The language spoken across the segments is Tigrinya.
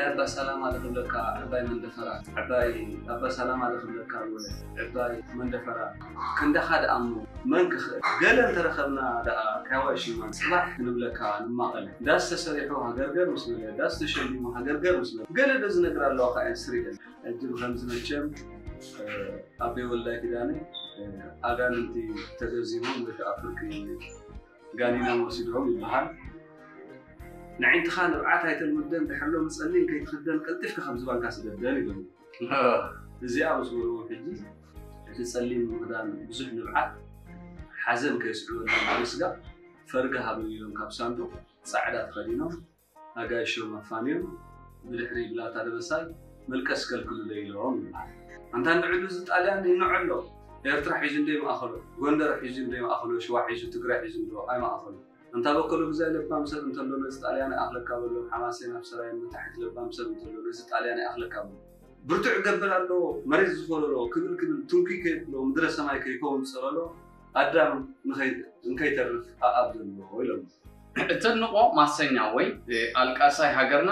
ኣባ ሰላማ ዶ ክብለካ ዕባይ መንደፈራ፣ ዕባይ ኣባ ሰላማ ዶ ክብለካ ወለ ዕባይ መንደፈራ፣ ክንዳኻ ደኣ እሞ መን ክኽእል? ገለ እንተረኸብና ደኣ ካዋይ ሽማን ጽባሕ ክንብለካ ንማቐል። ዳስ ተሰሪሑ ሃገርገር ምስ በለ፣ ዳስ ተሸሊሙ ሃገርገር ምስ በለ፣ ገለ ዶ ዝነግር ኣለዋ ከኣ ስሪኤል። ዕድል ከምዚ መቸም፣ እ፣ ኣቤ ወልዳይ ኪዳነ፣ እ፣ ኣጋንንቲ ተገዚሞም ወይ ከኣ ፍርቂ ጋኒኖም ወሲዶም ይበሃል። ንዒንትኻ ንብዓት ኣይተልምደን፣ ድሕሪ ሎሚ ጸሊም ከይትኽደን ቀልጢፍካ ከም ዝባንካ ስደደን ኢሎም። እዚኣ ምስ በልዎ ሕጂ እቲ ጸሊም ምኽዳን ብዙሕ ንብዓት ሓዘን ከየስዕበሉ ማለት ስጋ ፈርጋ ሃበ ኢሎም ካብ ሳንዱቕ ጻዕዳ ተኸዲኖም ኣጋይሾም ኣፋንዮም ብድሕሪ ብላታ ደበሳይ መልቀስ ከልክሉለይ ኢሎም ይበሃል። ኣንታ እንድዕሉ እዚ ጣልያን ይንዖ ኣሎ። ኤርትራ ሒዙ እንዶ ይማእኸሎ፣ ጎንደር ሒዙ እንዶ ይማእኸሎ፣ ሽዋ ሒዙ፣ ትግራይ ሒዙ እንዶ ኣይማእኸሎ። ኣንታ በከሎ ግዛይ ለባም ሰብ እንተሎ ነዚ ጣልያን ይኣኽለካ በሎ፣ ሓማሴን ኣብ ሰራየን መታሕት ለባም ሰብ እንተሎ ነዚ ጣልያን ይኣኽለካ በሎ። ብርቱዕ ገብር ኣለዎ፣ መሬት ዝኾለሎ፣ ክብል ክብል ትንኩይ ከይብሎ፣ ምድረ ሰማይ ከይከውን ጸለሎ፣ ኣዳም ንኸይ-፣ እንከይተርፍ ኣኣብ ዘሎ ኢሎም። እተድንቖ ማሰኛ ወይ ኣልቃሳይ ሃገርና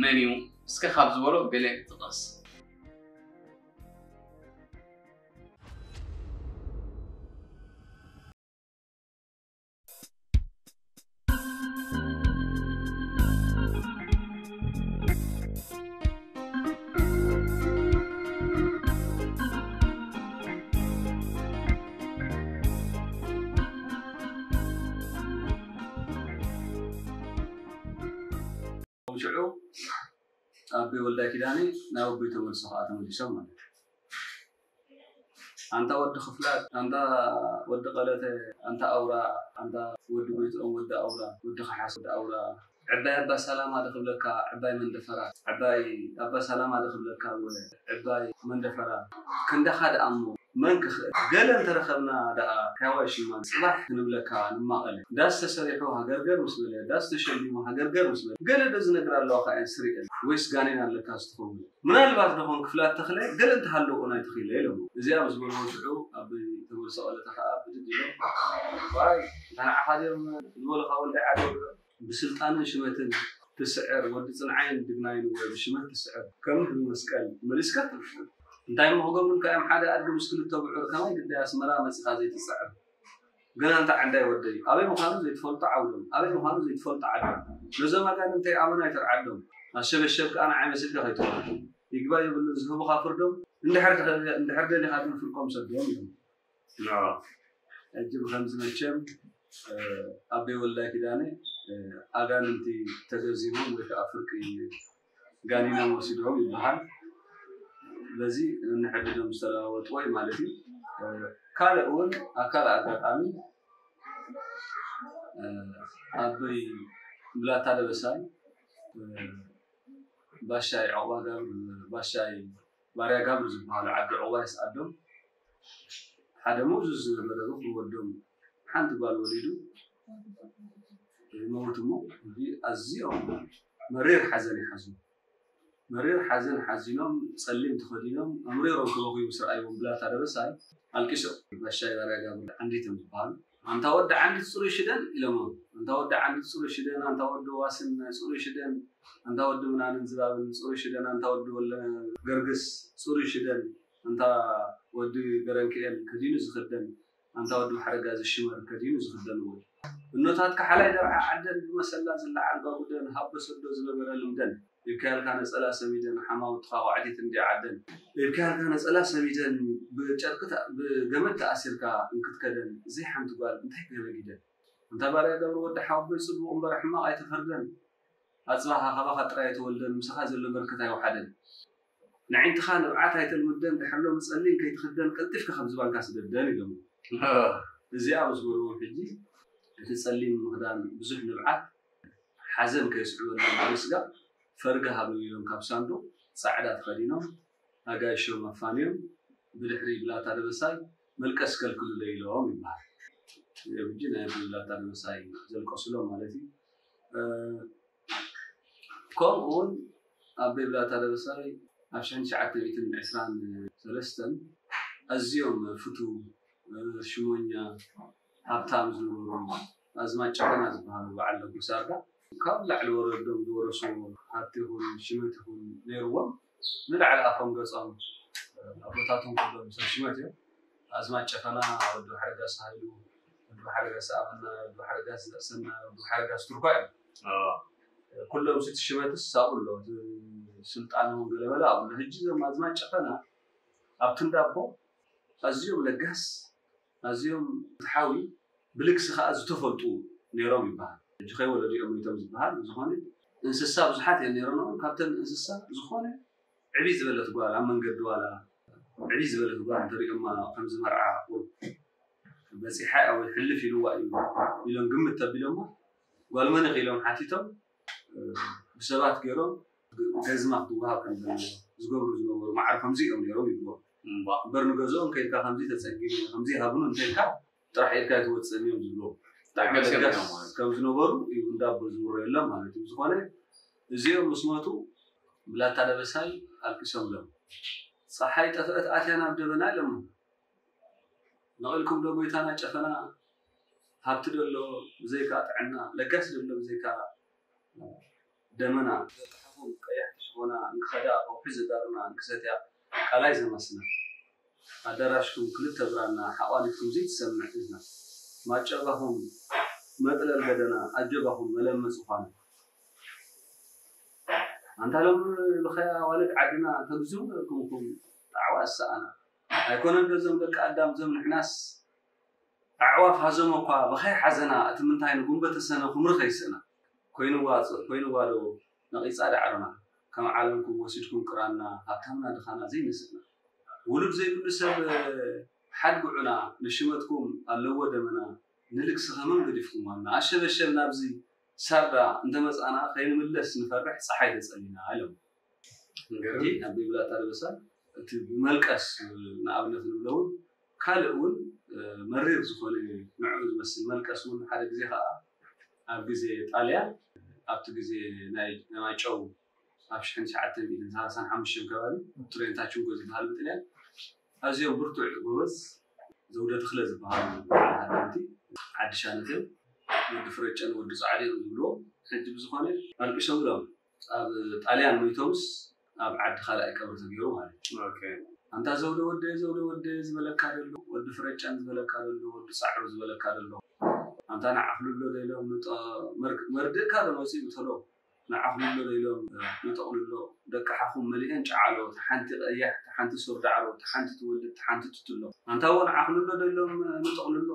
መን እዩ? እስከ ካብ ዝበሎ ገለ ጥቐስ። ሽዑ ኣቤ ወልዳይ ኪዳነ ናብ ኣቦይ ተመልሶ ከኣ ተመሊሶም ማለት እዩ። ኣንታ ወዲ ክፍላት፣ ኣንታ ወዲ ቀለተ፣ ኣንታ ኣውራ፣ ኣንታ ወዲ ጎይትኦም ወዲ ኣውራ፣ ወዲ ከሓስ ወዲ ኣውራ፣ ዕባይ ኣባ ሰላማ ዶ ክብለካ፣ ዕባይ መንደፈራ፣ ዕባይ ኣባ ሰላማ ዶ ክብለካ፣ ወ-፣ ዕባይ መንደፈራ፣ ክንዳኻ ደኣ እሞ መን ክኽእል? ገለ እንተረኸብና ደኣ ካዋይ ሽማን ጽባሕ ክንብለካ ንማቐል። ዳስ ተሰሪሑ ሃገርገር ምስ በለ፣ ዳስ ተሸሊሙ ሃገርገር ምስ በለ፣ ገለ ዶ ዝነግር ኣለዋ ከኣ ስሪኤል ወይስ ጋኔን ኣለካ ዝትኸውን? ምናልባት ደኾን ክፍላት ተኽለ ገለ እንተሃለዎ ናይ ተኽኢለ ኢሎሞ። እዚኣ ምስ በልዎ ሽዑ ኣቦይ ተመልሶ ቀለተ ከኣ ብድድ ኢሎም፣ ዋይ፣ እንታ ንዓኻ ድዮም ዝበሉኻ ወልዳይ ዓደይ? ብስልጣንን ሽመትን ትስዕር፣ ወዲ ጽንዓይን ድግናይን እወ ብሽመት ትስዕር፣ ከም ህቢ መስቀል መሊስካ ትርፍር። እንታይ እሞ ክገብሩልካ እዮም ሓደ ኣድጊ ምስ ክልተ ብዑር፣ ከማይ ግዳይ ኣስመራ መጺኻ ዘይትጽዕር? ግን ኣንታ ዓዳይ ወደይ፣ ኣበይ ምዃኑ ዘይትፈልጦ ዓውዶም፣ ኣበይ ምዃኑ ዘይትፈልጦ ዓዶም፣ ነዞም ኣጋንንተይ ኣመና ኣይተርዓዶም፣ ኣሸበሸብ ከኣ ንዓይ መሲልካ ከይትኾኖም፣ ይግባይ የብሉን ዝህቡኻ ፍርዶም፣ እንድሕር ደሊ-፣ እንድሕር ደሊኻ ግን ፍርቆም ሰዶም እዮም። ሕጂ ብኸምዚ መቸም፣ እ፣ ኣቤ ወልዳይ ኪዳነ፣ እ፣ ኣጋንንቲ ተገዚሞም ወይ ከኣ ፍርቂ ጋኒኖም ወሲዶም ይበሃል። በዚ ነንሕድዶም ዝተለዋወጥዎ እዩ ማለት እዩ። እ፣ ካልእ እውን ኣብ ካልእ ኣጋጣሚ፣ እ፣ ኣቦይ ብላታ ደበሳይ፣ እ፣ ባሻይ ዑቕባ ጋብር፣ ባሻይ ባርያ ጋብር ዝበሃሉ ዓዲ ዑቕባ የስኣዶም። ሓደ ምእዙዝ ዝነበረ ሩኹም ወዶም ሓንቲ ጓል ወሊዱ ይመውት እሞ፣ እዚ ኣዝዮም መሪር ሓዘን ይሓዝኑ። መሪር ሓዘን ሓዚኖም፣ ጸሊም ተኸዲኖም፣ ኣምሪሮም ክበኽዩ ምስ ረኣይዎም ብላታ ደበሳይ ኣልቂሶም። ባሻይ ባርያ ጋብር ዓንዲቶም ዝበሃሉ፣ "ኣንታ ወዲ ዓንዲት ጽሩይ ሽደን" ኢሎሞም። "ኣንታ ወዲ ዓንዲት ጽሩይ ሽደን፣ ኣንታ ወዲ ዋስን ጽሩይ ሽደን፣ ኣንታ ወዲ ምናንን ዝባብን ጽሩይ ሽደን፣ ኣንታ ወዲ ወለ ገርግስ ጽሩይ ሽደን፣ ኣንታ ወዲ ገረንክኤል ከዲኑ ዝኽደን፣ ኣንታ ወዲ ባሕሪ ጋዝ ሽመር ከዲኑ ዝኽደንዎ። እኖታትካ ሓላይ ደርዓ ዓደን ብመሰላ ዝለዓል ጓጉደን ሃቦ ሰዶ ዝነበረ ልምደን። ኢብካያልካ ነጸላ ሰሚደን ሓማውትኻ ኳዕቲት እንዲ ዓደን። ኢብካያልካ ነጸላ ሰሚደን ብጨርቂ ተኣ-፣ ብገመድ ተኣሲርካ እንክትከደን ዘይሓንቲ ጓል እንታይ ክህበጊደን? ኣንታ ባርያ ገብረ ወዲ ሓወቦይ ጽቡቕ እምበር ሕማቕ ኣይተፈርደን። ኣጽባኻ ካባኻ ጥራይ ኣይተወልደን፣ ምሳኻ ዘሎ በረከት ኣይወሓደን። ንዒንትኻ ንብዓት ኣይተልምደን፣ ድሕር ሎሚ ጸሊም ከይትኽደን ቀልጢፍካ ካብ ዝባንካ ስደደን ኢሎሞ። እዚኣ ምስ በልዎም ሕጂ እቲ ጸሊም ምኽዳን ብዙሕ ንብዓት ሓዘን ከየስዕበሉ ማለት ስጋ ፈርጋ ሃበሉ ኢሎም ካብ ሳንዱቕ ጻዕዳ ተኸዲኖም ኣጋይሾም ኣፋንዮም ብድሕሪ ብላታ ደበሳይ መልቀስ ከልክሉለይ ኢሎም ይበሃል። ሕጂ ናይ ብላታ ደበሳይ ዘልቀሱሎም ማለት እዩ። እ፣ ከምኡ እውን ኣቦይ ብላታ ደበሳይ ኣብ ሽሕን ትሽዓተ ሚእትን ዕስራን ሰለስተን ኣዝዮም ፍቱው፣ እ፣ ሽሞኛ፣ ሃብታም ዝነበሩ ኣዝማድ ጨኸና ዝበሃሉ በዓል ለጉስ ኣርዳ ካብ ላዕሊ ወረዶም ዝወረሱ ሃብቲ ይኹን ሽመት ይኹን ነይርዎም ንላዕሊ ኣፎም ገጾም ኣቦታቶም ኩሎም ሰብ ሽመት እዮም። ኣዝማድ ጨፈና ወዲ ሓረጋስ ሃይሉ፣ ወዲ ሓረጋስ ኣመና፣ ወዲ ሓረጋስ ዘእሰና፣ ወዲ ሓረጋስ ቱርኳ እዮም። ኩሎም ስቲ ሽመትስ ኣብኡ ኣሎ። እቲ ስልጣን እውን ገለመለ ኣብኡ ኣሎ። ሕጂ እዞም ኣዝማድ ጨፈና ኣብቲ እንዳቦ ኣዝዮም ለጋስ ኣዝዮም ፍትሓዊ ብልግሲ ከዓ ዝተፈልጡ ነይሮም ይበሃል። ሕጂ ከይወለዱ እዮም ሞይቶም ዝበሃል። ዝኾነ እንስሳ ብዙሓት እየን ነይሮም። ካብተን እንስሳ ዝኾነ ዕብይ ዝበለት ጓል ኣብ መንገዲ ዋላ ዕብይ ዝበለት ጓል እንተሪኦማ ከምዚ መርዓ ቁሩብ በፂሓ ወይ ሕልፍ ኢልዋ እዩ ኢሎም ግምት ተቢሎማ ጓል መን ኢኺ ኢሎም ሓቲቶም ብሰባት ገይሮም ገዝማ ክትወሃብ ከም ዘለዎ ዝገብሩ ዝነበሩ ማዕረ ከምዚ እዮም ነይሮም ይብልዎም። እምበር ንገዝኦም ከይድካ ከምዚ ተፀጊሙ ከምዚ ሃብኑ እንተልካ ጥራሕ ኢድካ ኣይትወፅእን እዮም ዝብልዎ። ብጣዕሚ ለጋስ ከም ዝነበሩ እዩ እንዳቦ ዝውረየሎም ማለት እዩ። ዝኾነ እዚኦም ምስ ሞቱ ብላታ ደበሳይ ኣልቂሶምሎም። ፀሓይ ጠፍአት ኣትያ ናብ ደበና ኢሎሞ። ነቒልኩም ዶ ጎይታና ጨፈና? ሃብቲ ዶ ኣሎ ብዘይካ ጥዕና? ለጋስ ዶ ኣሎ ብዘይካ ደመና? ዘቃሓኹም ቀያሕቲ ሽኾና እንክኸዳ ከውሒ ዝዳርና እንክሰትያ ቃላይ ዘማስና ኣዳራሽኩም ክልተ ብራና ሓቋኒትኩም ዘይትሰምዕ እዝና ማጨባኹም መጥለል ገደና ኣጀባኹም መለመ ዝኾነ ኣንታ ሎም ብኸያ ዋልድ ዓድና ተግዝሙ ኩምኩም ጣዕዋ ዝሰኣና ኣይኮነን ዶ እዞም ደቂ ኣዳም እዞም ንሕናስ ኣዕዋፍ ሃዞም እኳ ብኸይ ሓዘና እቲ ምንታይ ንጉንበተ ሰነ ኩምሪ ከይስእና ኮይንዋ ኮይንዋ ዶ ነቒጻ ዳዕሮና ከም ዓለምኩም ወሲድኩም ቅራና ሃብታምና ድኻና ዘይንስእና ውሉድ ዘይብሉ ሰብ ሓድግዑና ንሽመትኩም ኣለዎ ደመና ንልግሲ ከመን ገዲፍኩምዋና ኣሸበሸብ ናብዚ ሳርዳ እንተመጻና ከይንምለስ ንፈርሕ ጸሓይ ተጸሊና ኢሎም። እንግዲህ ኣብ ቢብላታ ደበሳ እቲ ብመልቀስ ንኣብነት ንብሎ እውን ካልእ እውን መሪር ዝኾነ ንዕኡ ዝመስል መልቀስ እውን ሓደ ግዜ ከዓ ኣብ ግዜ ጣልያን ኣብቲ ግዜ ናይ ማጨው ኣብ ሽሕን ትሽዓተ ሚእትን ሰላሳን ሓሙሽተን ከባቢ ቱሬንታ ቹንጎ ዝበሃል ብጥልያን ኣዝዮም ብርቱዕ ጎበዝ ዘውደ ተኽለ ዝበሃሉ በዓል ሃገርቲ ዓዲ ሻነትን ወዲ ፍረጨን ወዲ ጻዕዴን ዝብልዎ ሕጂ ብዝኾነ ኣልቂሶም ኢሎም ኣብ ጣልያን ሞይቶምስ ኣብ ዓዲ ካልኣይ ቀብሪ ተገይሩ ማለት እዩ። ኣንታ ዘውደ ወደ ዘውደ ወደ ዝበለካ ደሎ ወዲ ፍረጨን ዝበለካ ደሎ ወዲ ጻዕሩ ዝበለካ ደሎ ኣንታ ንዓኽልሎ ደሎም መርድእካ ዶ መፂኡ ተሎ ንዓኽልሎ ኢሎም ንጠቕልሎ ደቂ ሓኹም መሊአን ጨዓሎ ተሓንቲ ቀያሕ ተሓንቲ ሱር ዳዕሮ ተሓንቲ ትወልድ ተሓንቲ ትትሎ ኣንታዎ ንዓኽልሎ ኢሎም ንጠቕልሎ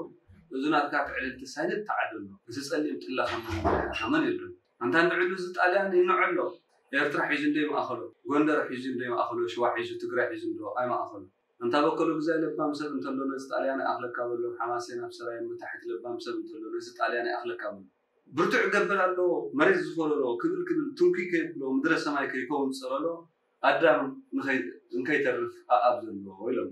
እዚ ናትካ ትዕልልቲ ሳይነት ተዓደሎ እቲ ጸሊም ጥላኸ መን የሎ ኣንታ ንዕሉ እዚ ጣልያን ይንዐሎ ኤርትራ ሒዙ እንዶ ይማእኸሎ ጎንደር ሒዙ እንዶ ይማእኸሎ ሽዋ ሒዙ ትግራይ ሒዙ እንዶ ኣይማእኸሎ ኣንታ በከሉ ግዛይ ለባም ሰብ እንተሎ ነዚ ጣልያን ይኣኽለካ በሎ ሓማሴን ኣብ ሰራይ መታሕት ለባም ሰብ እንተሎ ነዚ ጣልያን ይኣኽለካ በሎ ብርቱዕ ገብር ኣለዎ መሬት ዝኾለሎ ክብል ክብል ትንኩይ ከየብሎ ምድረ ሰማይ ከይከውን ዝፀለሎ ኣዳም እንከይተርፍ ኣኣብ ዘለዎ ኢሎም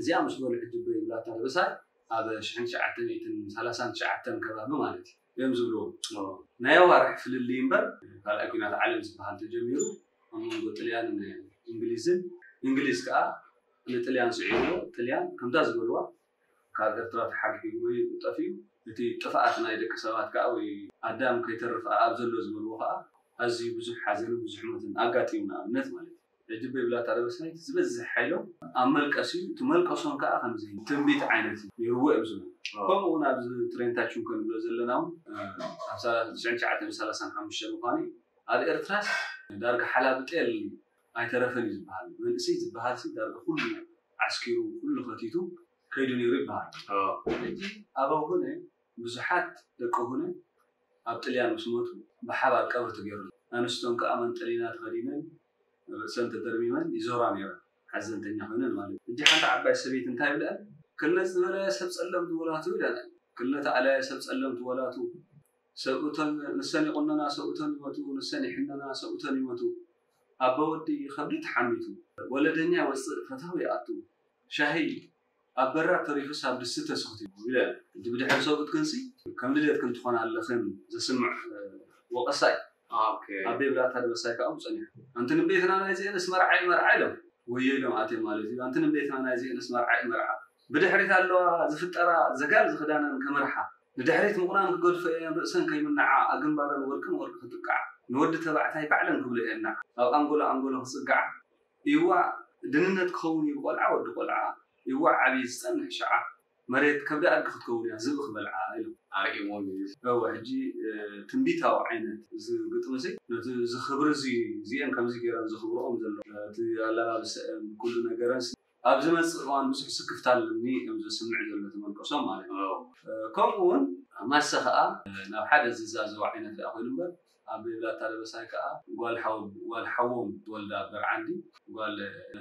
እዚኣ ምስ በሉ ሕጂ በይ ብላታ ደበሳይ ኣብ ሽሕን ትሽዓተ ሚእትን ሰላሳን ትሽዓተን ከባቢ ማለት እዩ እዮም ዝብልዎ ናይ ኣዋርሕ ፍልልይ እምበር ካልኣይ ኩናት ዓለም ዝበሃል ተጀሚሩ ኣብ መንጎ ጥልያንን እንግሊዝን እንግሊዝ ከዓ ንጥልያን ስዒብዎ ጥልያን ከምታ ዝበልዋ ካብ ኤርትራ ተሓርሒጉ ወይ ጠፊኡ እቲ ጥፍኣት ናይ ደቂ ሰባት ከዓ ወይ ኣዳም ከይተርፍ ኣብ ዘሎ ዝበልዎ ከዓ ኣዝዩ ብዙሕ ሓዘንን ብዙሕ ሞትን ኣጋጢሙ ንኣብነት ማለት እዩ ሕጂ በይብላታ ደበሳይ ዝበዝሕ ሓይሎም ኣብ መልቀስ እዩ እቲ መልቀሶም ከዓ ከምዚ ትንቢት ዓይነት እዩ ነይርዎ እዮም ዝብሉ ከምኡ እውን ኣብዚ ትሬንታችን ከንብሎ ዘለና እውን ኣብ ትሽዓተ ሚእትን ሰላሳን ሓሙሽተን ምዃኑ እዩ ኣብ ኤርትራስ ዳርጋ ሓላቢ ጤል ኣይተረፈን እዩ ዝበሃል መንእሰይ ዝበሃል ሲ ዳርጋ ኩሉ ዓስኪሩ ኩሉ ከቲቱ ከይዱ ነይሩ ይበሃል ሕጂ ኣበው ኮነ ብዙሓት ደቂ ኮነ ኣብ ጥልያን ምስ ሞቱ ብሓባር ቀብሪ ተገይሩ ኣንስቶም ከዓ መንጠሊና ተኸዲነን ርእሰን ተደርሚመን ይዞራ ነይረን ሓዘንተኛ ኮይነን ማለት እዩ። ሕጂ ሓንቲ ዓባይ ሰበይቲ እንታይ ይብለአን ክልነ ዝበለያ ሰብ ጸለምቲ ወላቱ ይብለአን ክልነ ተኣለያ ሰብ ጸለምቲ ወላቱ ሰብ እቶን ንሰን ይቁነና ሰብ እቶን ይመቱ ንሰን ይሕነና ሰብ እቶን ይመቱ ኣቦ ወዲ ከብዲ ተሓሚቱ ወለደኛ ይወፅእ ፈታዊ ይኣቱ ሻሂ ኣብ በራድ ተሪፉስ ኣብ ድስቲ ተሰኽቲቱ ይብለና። ሕጂ ብድሕሪ ሰብኡት ክንሲ ከም ድሌትክን ትኾና ኣለኽን ዘስምዕ ወቐሳ እዩ። ኣቤ ብላታ ደበሳይ ከዓ ጸኒሑ ኣንቲ ንቤትና ናይዚኤንስ መርዓይ መርዓ ኢሎም ወዮ ኢሎም ኣትዮም ማለት እዩ። ኣንቲ ንቤትና ናይዚኤንስ መርዓይ መርዓ ብድሕሪት ኣለዋ ዝፍጠራ ዘጋል ዝኽዳነን ከመርሓ ንድሕሪት ምቑናን ክገድፎ እየን፣ ርእሰን ከይምንዓ፣ ኣግንባረን ወርቅን ወርቂ ክጥቃዓ፣ ንወዲ ተባዕታይ ባዕለን ክብሎ እየን ንዓ። ኣብ ኣንጎሎ ኣንጎሎ ክጽግዓ፣ ይዋእ ድንነት ክኸውን እዩ ብቆልዓ ወዲ ቆልዓ፣ ይዋእ ዓብዪ ዝጸንሕ ሽዓ፣ መሬት ከብዲ ኣድጊ ክትከውን እያ ዝብኢ ክበልዓ ኢሎም። ኣርእሞም እዩ። እወ፣ ሕጂ ትንቢታዊ ዓይነት እዚ ግጥሚ እዚ ነቲ እዚ ክብሪ እዚ እዚአን ከምዚ ገይረን ዝኽብርኦም ዘሎ እቲ ኣላባብሰአን ኩሉ ነገረን ኣብ ዝመፅእ እዋን ብዙሕ ስክፍታ ኣለኒ እዮም ዘስምዕ ዘሎ ተመልቀሶም ማለት እዩ። ከምኡ እውን ማሰ ከዓ ናብ ሓደ ዝዛዘው ዓይነት ኣ ኮይኑ እምበር ኣብ ቤብላታ ደበሳይ ከዓ ጓል ሓዎም ዝወልዳ በርዓንዲ ጓል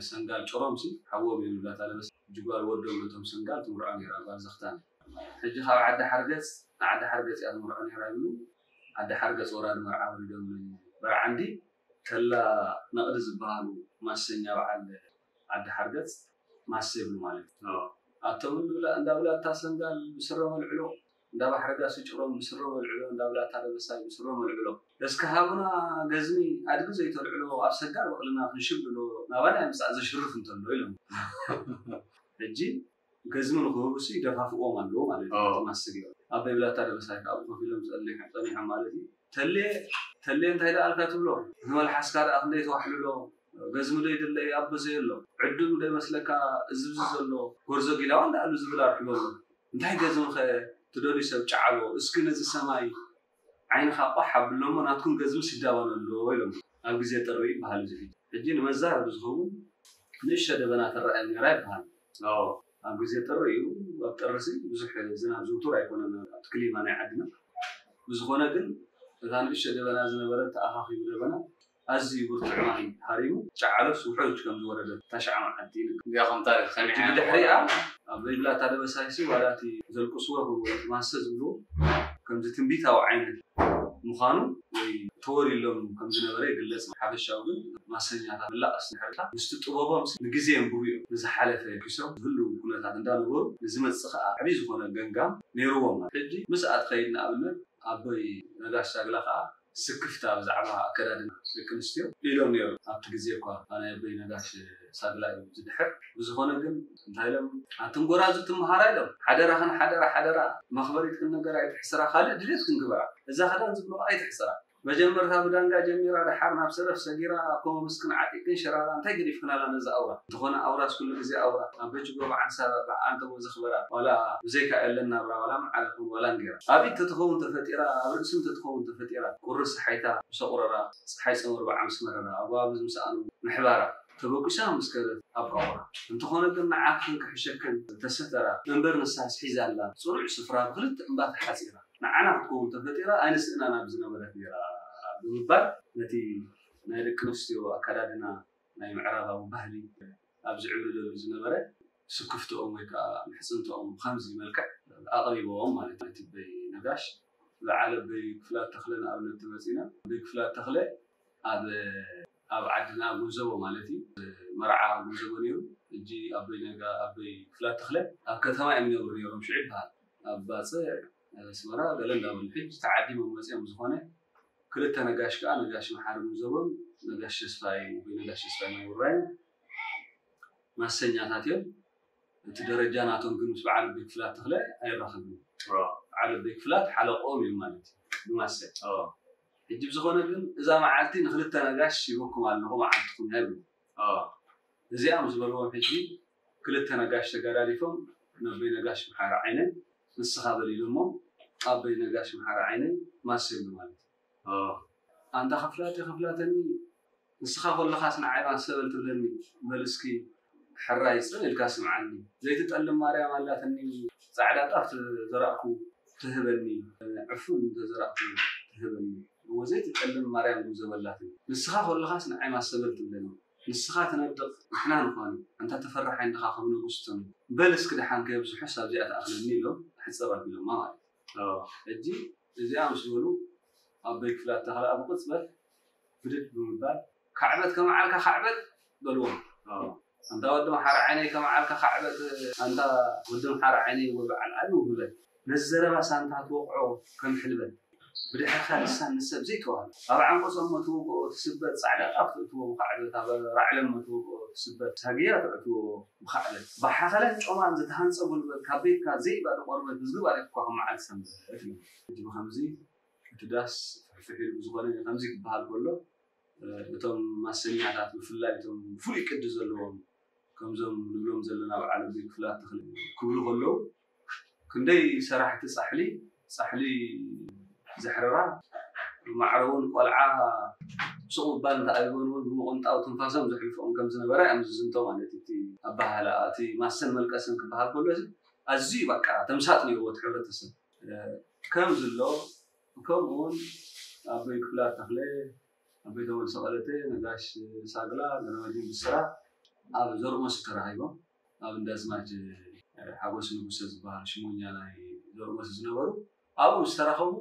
ሰንጋል ጭሮም ሲ ሓዎም እዩ ቤብላታ ደበሳይ ሕጂ ጓል ወዶም ነቶም ሰንጋል ትምርዖ ነይራ ጓል ዘኽታን ሕጂ ካብ ዓዲ ሓርገፅ ንዓዲ ሓርገፅ እያ ትምርዖ ነይራ ይብሉ። ዓዲ ሓርገፅ ወራዲ መርዓ ወሪዶም በርዓንዲ ተላ ነቕዲ ዝበሃሉ ማሰኛ በዓል ዓዲ ሓርገፅ ማሰ ይብሉ ማለት እዩ። ኣቶም እንዳ ብላታ ሰንጋል ብስረ መልዕሎ እንዳ ባሕረ ጋሲ ጭሮም ብስረ መልዕሎ እንዳ ብላታ ደበሳይ ብስረ መልዕሎ እስከ ሃቡና ገዝሚ ኣድጊ ዘይተልዕሎ ኣብ ሰጋር በቕልና ክንሽብልሎ ናባና ምፃእ ዘሽርፍ እንተሎ ኢሎም። ሕጂ ገዝሚ ንክህቡሲ ይደፋፍዎም ኣለዎ ማለት እዩ። ማስግ ኣብ ቤብላታ ደበሳይ ከዓ ኮፍ ኢሎም ጸኒሖም ማለት እዩ። ተሌ ተሌ እንታይ ደኣልካ ትብሎ እቲ መልሓስካ ደኣ ክንደይ ተዋሕልሎ ገዝሚ ዶ ይድለ ይኣበዘ የሎ ዕዱም ዶ ይመስለካ እዝብዚ ዘሎ ጎርዞ ጊላዋ እንዳኣሉ ዝብል ኣርሕሎ ኣሎ እንታይ ገዝሚ ከ ትደልዩ ሰብ ጨዓሎ እስኪ ነዚ ሰማይ ዓይንኻ ቋሕ ኣብሎ እሞ ናትኩም ገዝሚ ስዳባን ኣሎ ኢሎም ኣብ ግዜ ጥሪ ይበሃል እዚ ሕጂ ሕጂ ንመዛረቢ ዝኸውን ንእሽቶ ደበና ትረኣየም ነራ ይበሃል ኣብ ግዜ ጥሪ እዩ ኣብ ጥርሲ ብዙሕ ዝናብ ዝውቱር ኣይኮነን ኣብቲ ክሊማ ናይ ዓድና ብዝኾነ ግን እታ ንእሽቶ ደበና ዝነበረ ተኣኻኺቡ ደበና ኣዝዩ ብርቱዕ ማይ ሃሪሙ ጨዓሎስ ውሑጅ ከም ዝወረደ ታሽዓ መዓልቲ ይንገር። እዚኣ ከም ታሪክ ሰሚዐ እያ። ብድሕሪኣ ኣብ ዘይብላታ ደበሳይሲ ዋላ እቲ ዘልቅስዎ ወይ ማሰ ዝብልዎ ከምዚ ትንቢታዊ ዓይነት ምዃኑ ወይ ተወሪሎም ከም ዝነበረ ይግለጽ። ሓፈሻዊ ግን ማሰኛታት ምላእ ኣስንሕርታ ምስቲ ጥበቦም ንግዜ የንብቡ እዮም። ንዝሓለፈ ኪሶም ዝህልው ኩነታት እንዳነበሩ ንዝመጽእ ከዓ ዓብዪ ዝኾነ ገንጋም ነይርዎም። ሕጂ ምስኣ ትኸይድ ንኣብነት ኣቦይ ነጋሽ ሳግላ ከዓ ስክፍታ ብዛዕባ ኣከዳድና ደቂ ኣንስትዮ ኢሎም ነይሩ ኣብቲ ግዜ እኳ ኣናይ ኣቦይ ነጋሽ ሳግላ እዩ ዝድሕር ብዝኾነ ግን እንታይ ኢሎም ኣትን ጎራዙ ትምሃራ ኢሎም ሓደራኽን ሓደራ ሓደራ መኽበሪትክን ነገር ኣይትሕስራ ካልእ ድሌትክን ግበራ እዛ ክዳን ዝብሎ ኣይትሕስራ መጀመርታ ብዳንጋ ጀሚራ ደሓር ናብ ሰረፍ ሰጊራ ኮሞ ምስክን ዓጢቅን ሸራራ እንታይ ገዲፍክናላ ነዛ ኣውራ እንተኾነ ኣውራስ ኩሉ ግዜ ኣውራ ኣብ በጅጎ ብዓንሳ ብዓንተቦ ዘኽበራ ዋላ ብዘይካ የለን ናብራ ዋላ መዓረኽን ዋላ እንጌራ ኣብ ኢድ ተትኸውን ተፈጢራ ኣብ ርእሲ እንተትኸውን ተፈጢራ ቁሪ ሰሓይታ ምስ ኣቑረራ ፀሓይ ፀወር ብዓምስ መረራ ኣጓብዝ ምስ ኣኑ ምሕባራ ተበቂሳ ምስ ከደት ኣብ ቃቑራ እንተኾነ ግን ንዓኽን ክሕሸክን ተሰተራ እምበር ንሳስ ሒዛ ኣላ ፅሩዕ ስፍራ ብኽልተ እምባ ተሓፂራ ንዓና ክትከውን ተፈጢራ ኣይንስእናን ኣብ ዝነበረት ነይራ ብምባል ነቲ ናይ ደቂ ኣንስትዮ ኣከዳድና ናይ ምዕራባዊ ባህሊ ኣብ ዝዕብልለሉ ዝነበረ ስክፍትኦም ወይ ከዓ ምሕፅንትኦም ብከምዚ መልክዕ ኣቕሪቦም ማለት እዩ። እቲ በይ ነጋሽ በዓል ኣበይ ክፍላት ተኽለ ንኣብነት ተመፂና ኣበይ ክፍላት ተኽለ ኣብ ኣብ ዓድና ጉንዘቦ ማለት እዩ መርዓ ጉንዘቦ ነይሩ። ሕጂ ኣበይ ነጋ ኣበይ ክፍላት ተኽለ ኣብ ከተማ እዮም ነብሩ ነይሮም ሽዑ ይበሃል። ኣብ ባፅዕ ኣስመራ ገለ እንዳበሉ ሕጂ ተዓዲሞም መፅኦም ዝኾነ ክልተ ነጋሽ ከዓ ነጋሽ መሓሪ ጉንዘቦን ነጋሽ ተስፋይ ወይ ነጋሽ ተስፋይ ናይ ውራይን ማሰኛታት እዮም። እቲ ደረጃ ናቶም ግን ምስ በዓል ቤት ክፍላት ተኽለ ኣይራኸብን። በዓል ቤት ክፍላት ሓለቆም እዮም ማለት እዩ ብማሰ። ሕጂ ብዝኾነ ግን እዛ መዓልቲ ንክልተ ነጋሽ ሂበኩም ኣለኹ መዓልትኹም እያ ይብሉ። እዚኣ ምስ በልዎም ሕጂ ክልተ ነጋሽ ተጋዳሊፎም ነቦይ ነጋሽ መሓሪ ዓይነ ንስኻ በል ኢሎሞ ኣቦይ ነጋሽ መሓሪ ዓይነ ማሰ ይብሉ ማለት እዩ። ኣንታ ከፍላቲ ከፍላተኒ ንስኻ ከለኻስ ንዓይ ማሰ በል ትብለኒ በል እስኪ ሕራይ ጽን ኢልካ ስምዓኒ ዘይትጠልም ማርያም ኣላትኒ ጻዕዳ ጣፍ ተዘራእኩ ትህበኒ ዕፉን እንተዘራእኩ ትህበኒ እወ ዘይትጠልም ማርያም ጉንዘበላትኒ ንስኻ ከለኻስ ንዓይ ማሰ በል ትብለኒ ንስኻ ትነድቕ ንሕና ንኾን ኣንታ ተፈራሓይ እንድኻ ከም ንጉስ ትም በል እስኪ ደሓን ከየብዝሑስ ኣብዚኣ ትኣኽለኒ ኢሎም ሕጽር ኣቢሎማ ማለት እዩ። ሕጂ እዚኣ ምስ በሉ ኣቦይ ክፍላት ተኽለ ኣብ ቅጽበት ብድድ ብምባል ካዕበት ከመዓልካ ካዕበት በልዎም። ኣንታ ወዲ መሓሪ ዓይነይ ከመዓልካ ካዕበት ኣንታ ወዲ መሓሪ ዓይነይ ወበዓል ኣዩ ህበል ነዚ ዘረባ ሳንታ ትወቕዖ ከም ሕልበት ብድሕርካ ልሳን ንሰብ ዘይተዋህዶ፣ ኣብ ዓንቆጾም መትውግኦ ትስበር ጻዕዳ ጣፍ ትእትዎ ብኻዕበት፣ ኣብ ራዕለም መትውግኦ ትስበር ሳግያ ትዕትዎ ብኻዕበት። ብሓኸለን ጮማን ዝተሃንጸ ጉልበት፣ ካብ ቤትካ ዘይባዶ ቆርበት፣ ብዝግባሬ እኳ ከም መዓልቲ ሰንበት እዩ። ሕጂ ብኸምዚ እቲ ዳስ ፍሕፍሕ ኢሉ ብዝኾነ ከምዚ ክበሃል ከሎ፣ እቶም ማሰኛታት ብፍላይ እቶም ፍሉይ ቅዲ ዘለዎም ከምዞም ንብሎም ዘለና በዓል ኣቦይ ክፍላት ተኽለ ክብሉ ከለዉ፣ ክንደይ ሰራሕቲ ጻሕሊ፣ ጻሕሊ ዘሕረራ፣ ማዕረውን ቆልዓ ስቕ ምባል እንተኣቢቦን እውን ብምቕንጣው ትንፋሶም ዘሕልፍኦም ከም ዝነበረ እዮም ዝዝንቶ። ማለት እቲ ኣበሃህላ፣ እቲ ማሰን መልቀስን ክበሃል ከሎ፣ እዚ ኣዝዩ በቃ ተምሳጥ ነይርዎ እቲ ሕብረተሰብ። ከም ዝሎ፣ ከምኡ እውን ኣቦይ ክፍላት ተኽለ፣ ኣቦይ ተመልሶ ቀለተ፣ ነጋሽ ሳግላ፣ ገረመድሂን ብስራት ኣብ ዘርኡመሲ ተራኺቦም፣ ኣብ እንዳዝማች ሓጎስ ንጉሰ ዝበሃል ሽሞኛ ናይ ዘርኡመሲ ዝነበሩ፣ ኣብኡ ምስ ተራኸቡ፣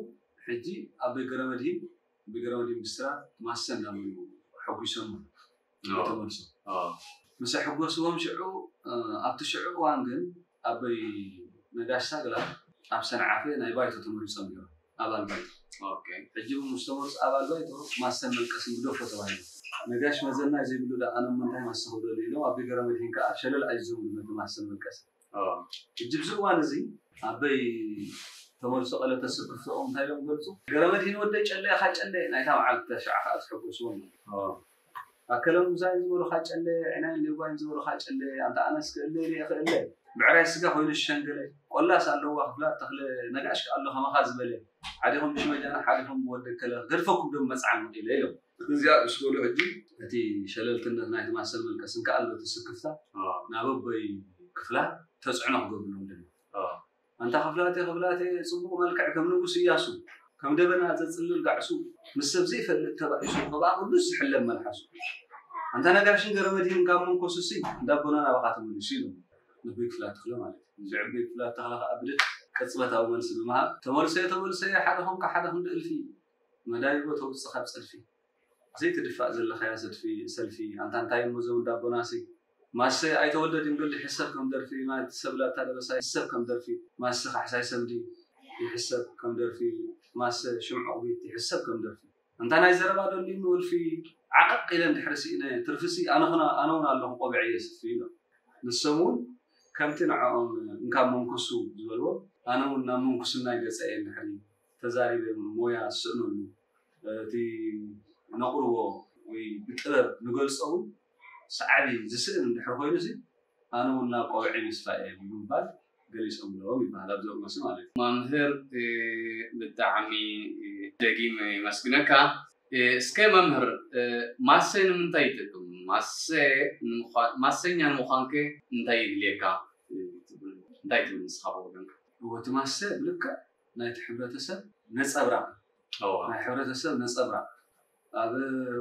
ሕጂ ኣቦይ ገረመድሂን፣ ኣቦይ ገረመድሂን ብስራት ማሰን እናበሉ ሓጒሶም ተመልሶ። ምስ ኣሕጎስዎም ሽዑ፣ ኣብቲ ሽዑ እዋን ግን ኣቦይ ነጋሽ ሳግላ ኣብ ሰንዓፈ ናይ ባይቶ ተመሪጾም ነይሮም፣ ኣባል ባይቶ። ሕጂ እውን ምስ ተመርጹ ኣባል ባይቶ ማሰን መልቀስን ግደፎ ተባሂሉ። ነጋሽ መዘና ዘይብሉ ደኣ ኣነ እሞ እንታይ ማሰ ክብለሉ ኢሎም ኣቦይ ገረመድሂን ከኣ ሸለል ኣዚዞም ነቲ ማሰን መልቀስን። ሕጂ ኣብዚ እዋን እዚ ኣቦይ ተመልሶ ቀለተ ስክፍትኦም እንታይ ኢሎም ገልጹ? ገረመድሂን ወደይ ጨለ ኢኻ ጨለ፣ ናይታ መዓልቲ ተሽዓ ከኣ ተሐጎስዎም። ኣከለ ሙዛይ ዝበሉኻ ጨለ፣ ዒናይን ሌጓይን ዝበሉኻ ጨለ፣ ኣንታ ኣነስ ክእለ ኢለ ክእለ። ብዕራይ ስጋ ኮይኑ ዝሸንገለ፣ ቆላስ ኣለዋ ክፍላት ተኽለ፣ ነጋሽ ከኣ ኣሎ ከማኻ ዝበለ። ሓዲኹም ብሽመጃና፣ ሓዲኹም ብወዲ ከለ፣ ገድፈኩም ዶ መጽዓን መቒለ ኢሎም። እዚኣ ምስ በሉ ሕጂ እቲ ሸለልትነት ናይቲ ማሰን መልቀስን ከኣ ኣሎ እቲ ስክፍታ ናብ ኣቦይ ክፍላት ተጽዕኖ ክገብርሎም ደልዩ። ኣንታ ክፍላቴ ክፍላቴ፣ ጽቡቕ መልክዕ ከም ንጉስ እያሱ፣ ከም ደበና ዘጽልል ጋዕሱ፣ ምስ ሰብ ዘይፈልጥ ተባኢሱ፣ ብቕብኣ ቅዱስ ዝሕለም መልሓሱ። ኣንታ ነጋሽን ገረመድሂን ካብ መንኮሱሲ፣ እንዳ ኣቦና ናባኻ ተመሊሱ ኢሎም። ነቦይ ክፍላት ተኽለ ማለት እዩ። እዚ ዕቦይ ክፍላት ተኽለ ከኣ ብድድ ቅጽበታዊ መልሲ ብምሃብ፣ ተመልሰዮ ተመልሰዮ፣ ሓደ ኾንካ ሓደ ክንዲ እልፊ፣ መዳይቦ ተውጽእ ካብ ጸድፊ። ዘይትድፋእ ዘለኻያ ሰድፊ፣ ሰልፊ፣ ኣንታ እንታይ እሞ ዘው እንዳ ኣቦናሲ፣ ማሰ ኣይተወልደ ድንግል ይሕሰብ ከም ደርፊ፣ ማይ ትሰብላ እታ ደበሳ ይሕሰብ ከም ደርፊ፣ ማሰ ካሕሳይ ሰምዲ ይሕሰብ ከም ደርፊ፣ ማሰ ሽም ዕቑቢት ይሕሰብ ከም ደርፊ። ኣንታ ናይ ዘረባ ደልዩኒ ወልፊ፣ ዓቐቕ ኢለ እንድሕሪ ስኢነ፣ ትርፊሲ ኣነ ኹና፣ ኣነ እውን ኣለኹ ቆቢዐየ ስፊ ኢሎም። ንሶም እውን ከምቲ ንዕኦም እንካብ መንኩሱ ዝበልዎ፣ ኣነ እውን ናብ ምንኩስናይ ገጸ እየ እንድሕሪ ተዛሪበ ሞያ ዝስእነሉ፣ እቲ ነቕርቦ ወይ ብጥበብ ንገልጾ እውን ሰዓቢ ዝስእን እንድሕር ኮይኑሲ፣ ኣነ እውን ናብ ቆብዐይ ምስፋእ እየ ብምባል ገሊጾምሎም ይበሃል፣ ኣብ ዘርኡመሲ ማለት እዩ። መምህር፣ እ፣ ብጣዕሚ፣ እ፣ ደጊመ የመስግነካ። እ፣ እስከ መምህር፣ እ፣ ማሰ ንምንታይ ይጠቅም? ማሰ ንምዃ-፣ ማሰኛ ንምዃንከ እንታይ የድልየካ? እ፣ ትብል፣ እንታይ ትብል ንስኻ ብወገንካ? እወ፣ እቲ ማሰ ብልክዕ ናይቲ ሕብረተሰብ ነጸብራቕ። እወ። ናይ ሕብረተሰብ ነጸብራቕ። ኣብ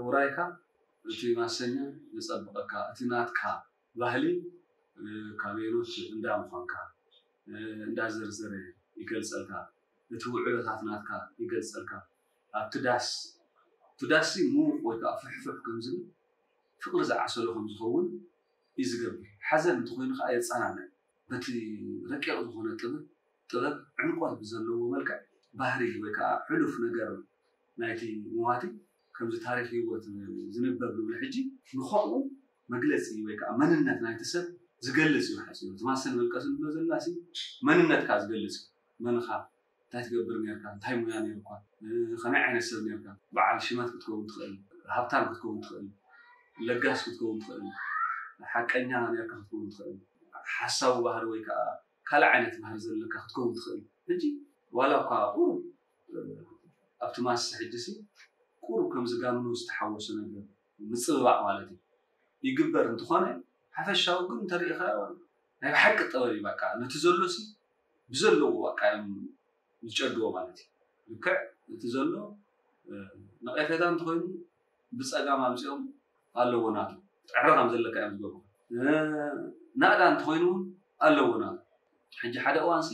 ውራይካ እቲ ማሰኛ የጸብቐካ፣ እቲ ናትካ ባህሊ፣ እ፣ ካበየኖት እንዳ ምዃንካ፣ እ፣ እንዳዘርዘረ ይገልጸልካ፣ እቲ ውዕሎታት ናትካ ይገልጸልካ። ኣብቲ ዳስ፣ እቲ ዳስ ምዉቕ ወይ ከዓ ፍሕፍሕ ከም ዝብል፣ ፍቕሪ ዝዓሰሎ ከም ዝኸውን እዩ ዝገብር። ሓዘን እንተኾይኑ ከዓ የጸናንዕ። በቲ ረቂቕ ዝኾነ ጥበብ፣ ጥበብ ዕምቆት ብዘለዎ መልክዕ ባህሪ ወይ ከዓ ሕሉፍ ነገር ናይቲ መዋቲ ከምዚ ታሪኽ ህይወት ዝንበብ ንብል ሕጂ ንኸምኡ መግለጺ ወይ ከዓ መንነት ናይቲ ሰብ ዝገልጽ እዩ ሓፂሩ። እቲ ማሰን መልቀስን ንብሎ ዘለናሲ መንነትካ ዝገልጽ እዩ። መንኻ፣ እንታይ ትገብር ነርካ፣ እንታይ ሙያ ነርኳ፣ እ፣ ከመይ ዓይነት ሰብ ነርካ፣ በዓል ሽመት ክትከውን ትኽእል፣ ሃብታም ክትከውን ትኽእል፣ ለጋስ ክትከውን ትኽእል፣ ሓቀኛ ነርካ ክትከውን ትኽእል፣ ሓሳዊ ባህሪ ወይ ከዓ ካልእ ዓይነት ባህሪ ዘለካ ክትከውን ትኽእል። ሕጂ ዋላ እኳ ቁሩብ፣ እ፣ ኣብቲ ማስ ሕጂሲ ቁሩብ ከምዚ ጋምኖ ዝተሓወሶ ነገር ምጽብባቕ ማለት እዩ ይግበር እንተኾነ፣ ሓፈሻዊ ግን እንተሪኢኻዮ ናይ ብሓቂ ጥበብ እዩ። በቃ ነቲ ዘሎሲ ብዘለዎ በቃ እዮም ዝጨድዎ ማለት እዩ። ልክዕ እቲ ዘሎ፣ እ፣ ነቐፌታ እንተኾይኑ ብጸጋም ኣምጺኦም ኣለዎ ናቱ። ጥዕረ ከም ዘለካ እዮም ዝገብሩ። እ፣ ናእዳ እንተኾይኑ እውን ኣለዎ ናቱ። ሕጂ ሓደ እዋንሲ፣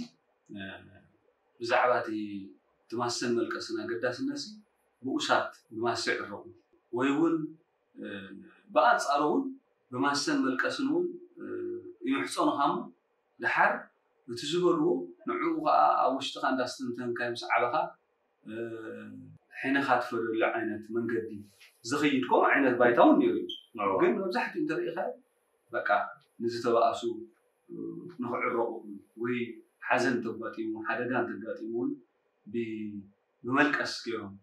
እ፣ ብዛዕባ እቲ፣ እቲ ማሰን መልቀስን ኣገዳስነትሲ ብኡሳት ብማሰ ይዕረቑ ወይ እውን፣ እ፣ ብኣንጻሩ እውን ብማሰን መልቀስን እውን፣ እ፣ ይምሕጸኑኻ እሞ፣ ደሓር እቲ ዝበልዎ ንዕኡ ኸዓ ኣብ ውሽጥኻ እንዳስተንተንካዮ ምስ ዓበኻ፣ ሒነኻ ትፈደሉ ዓይነት መንገዲ ዝኽይድ ከምኡ ዓይነት ባይታ እውን ነይሩ እዩ። ግን መብዛሕትኡ እንተሪኢኻ በቃ ንዝተባእሱ ንኽዕረቑ ወይ ሓዘን እንተጋጢሙ ሓደጋ እንተጋጢሙ እውን ብመልቀስ ገይሮም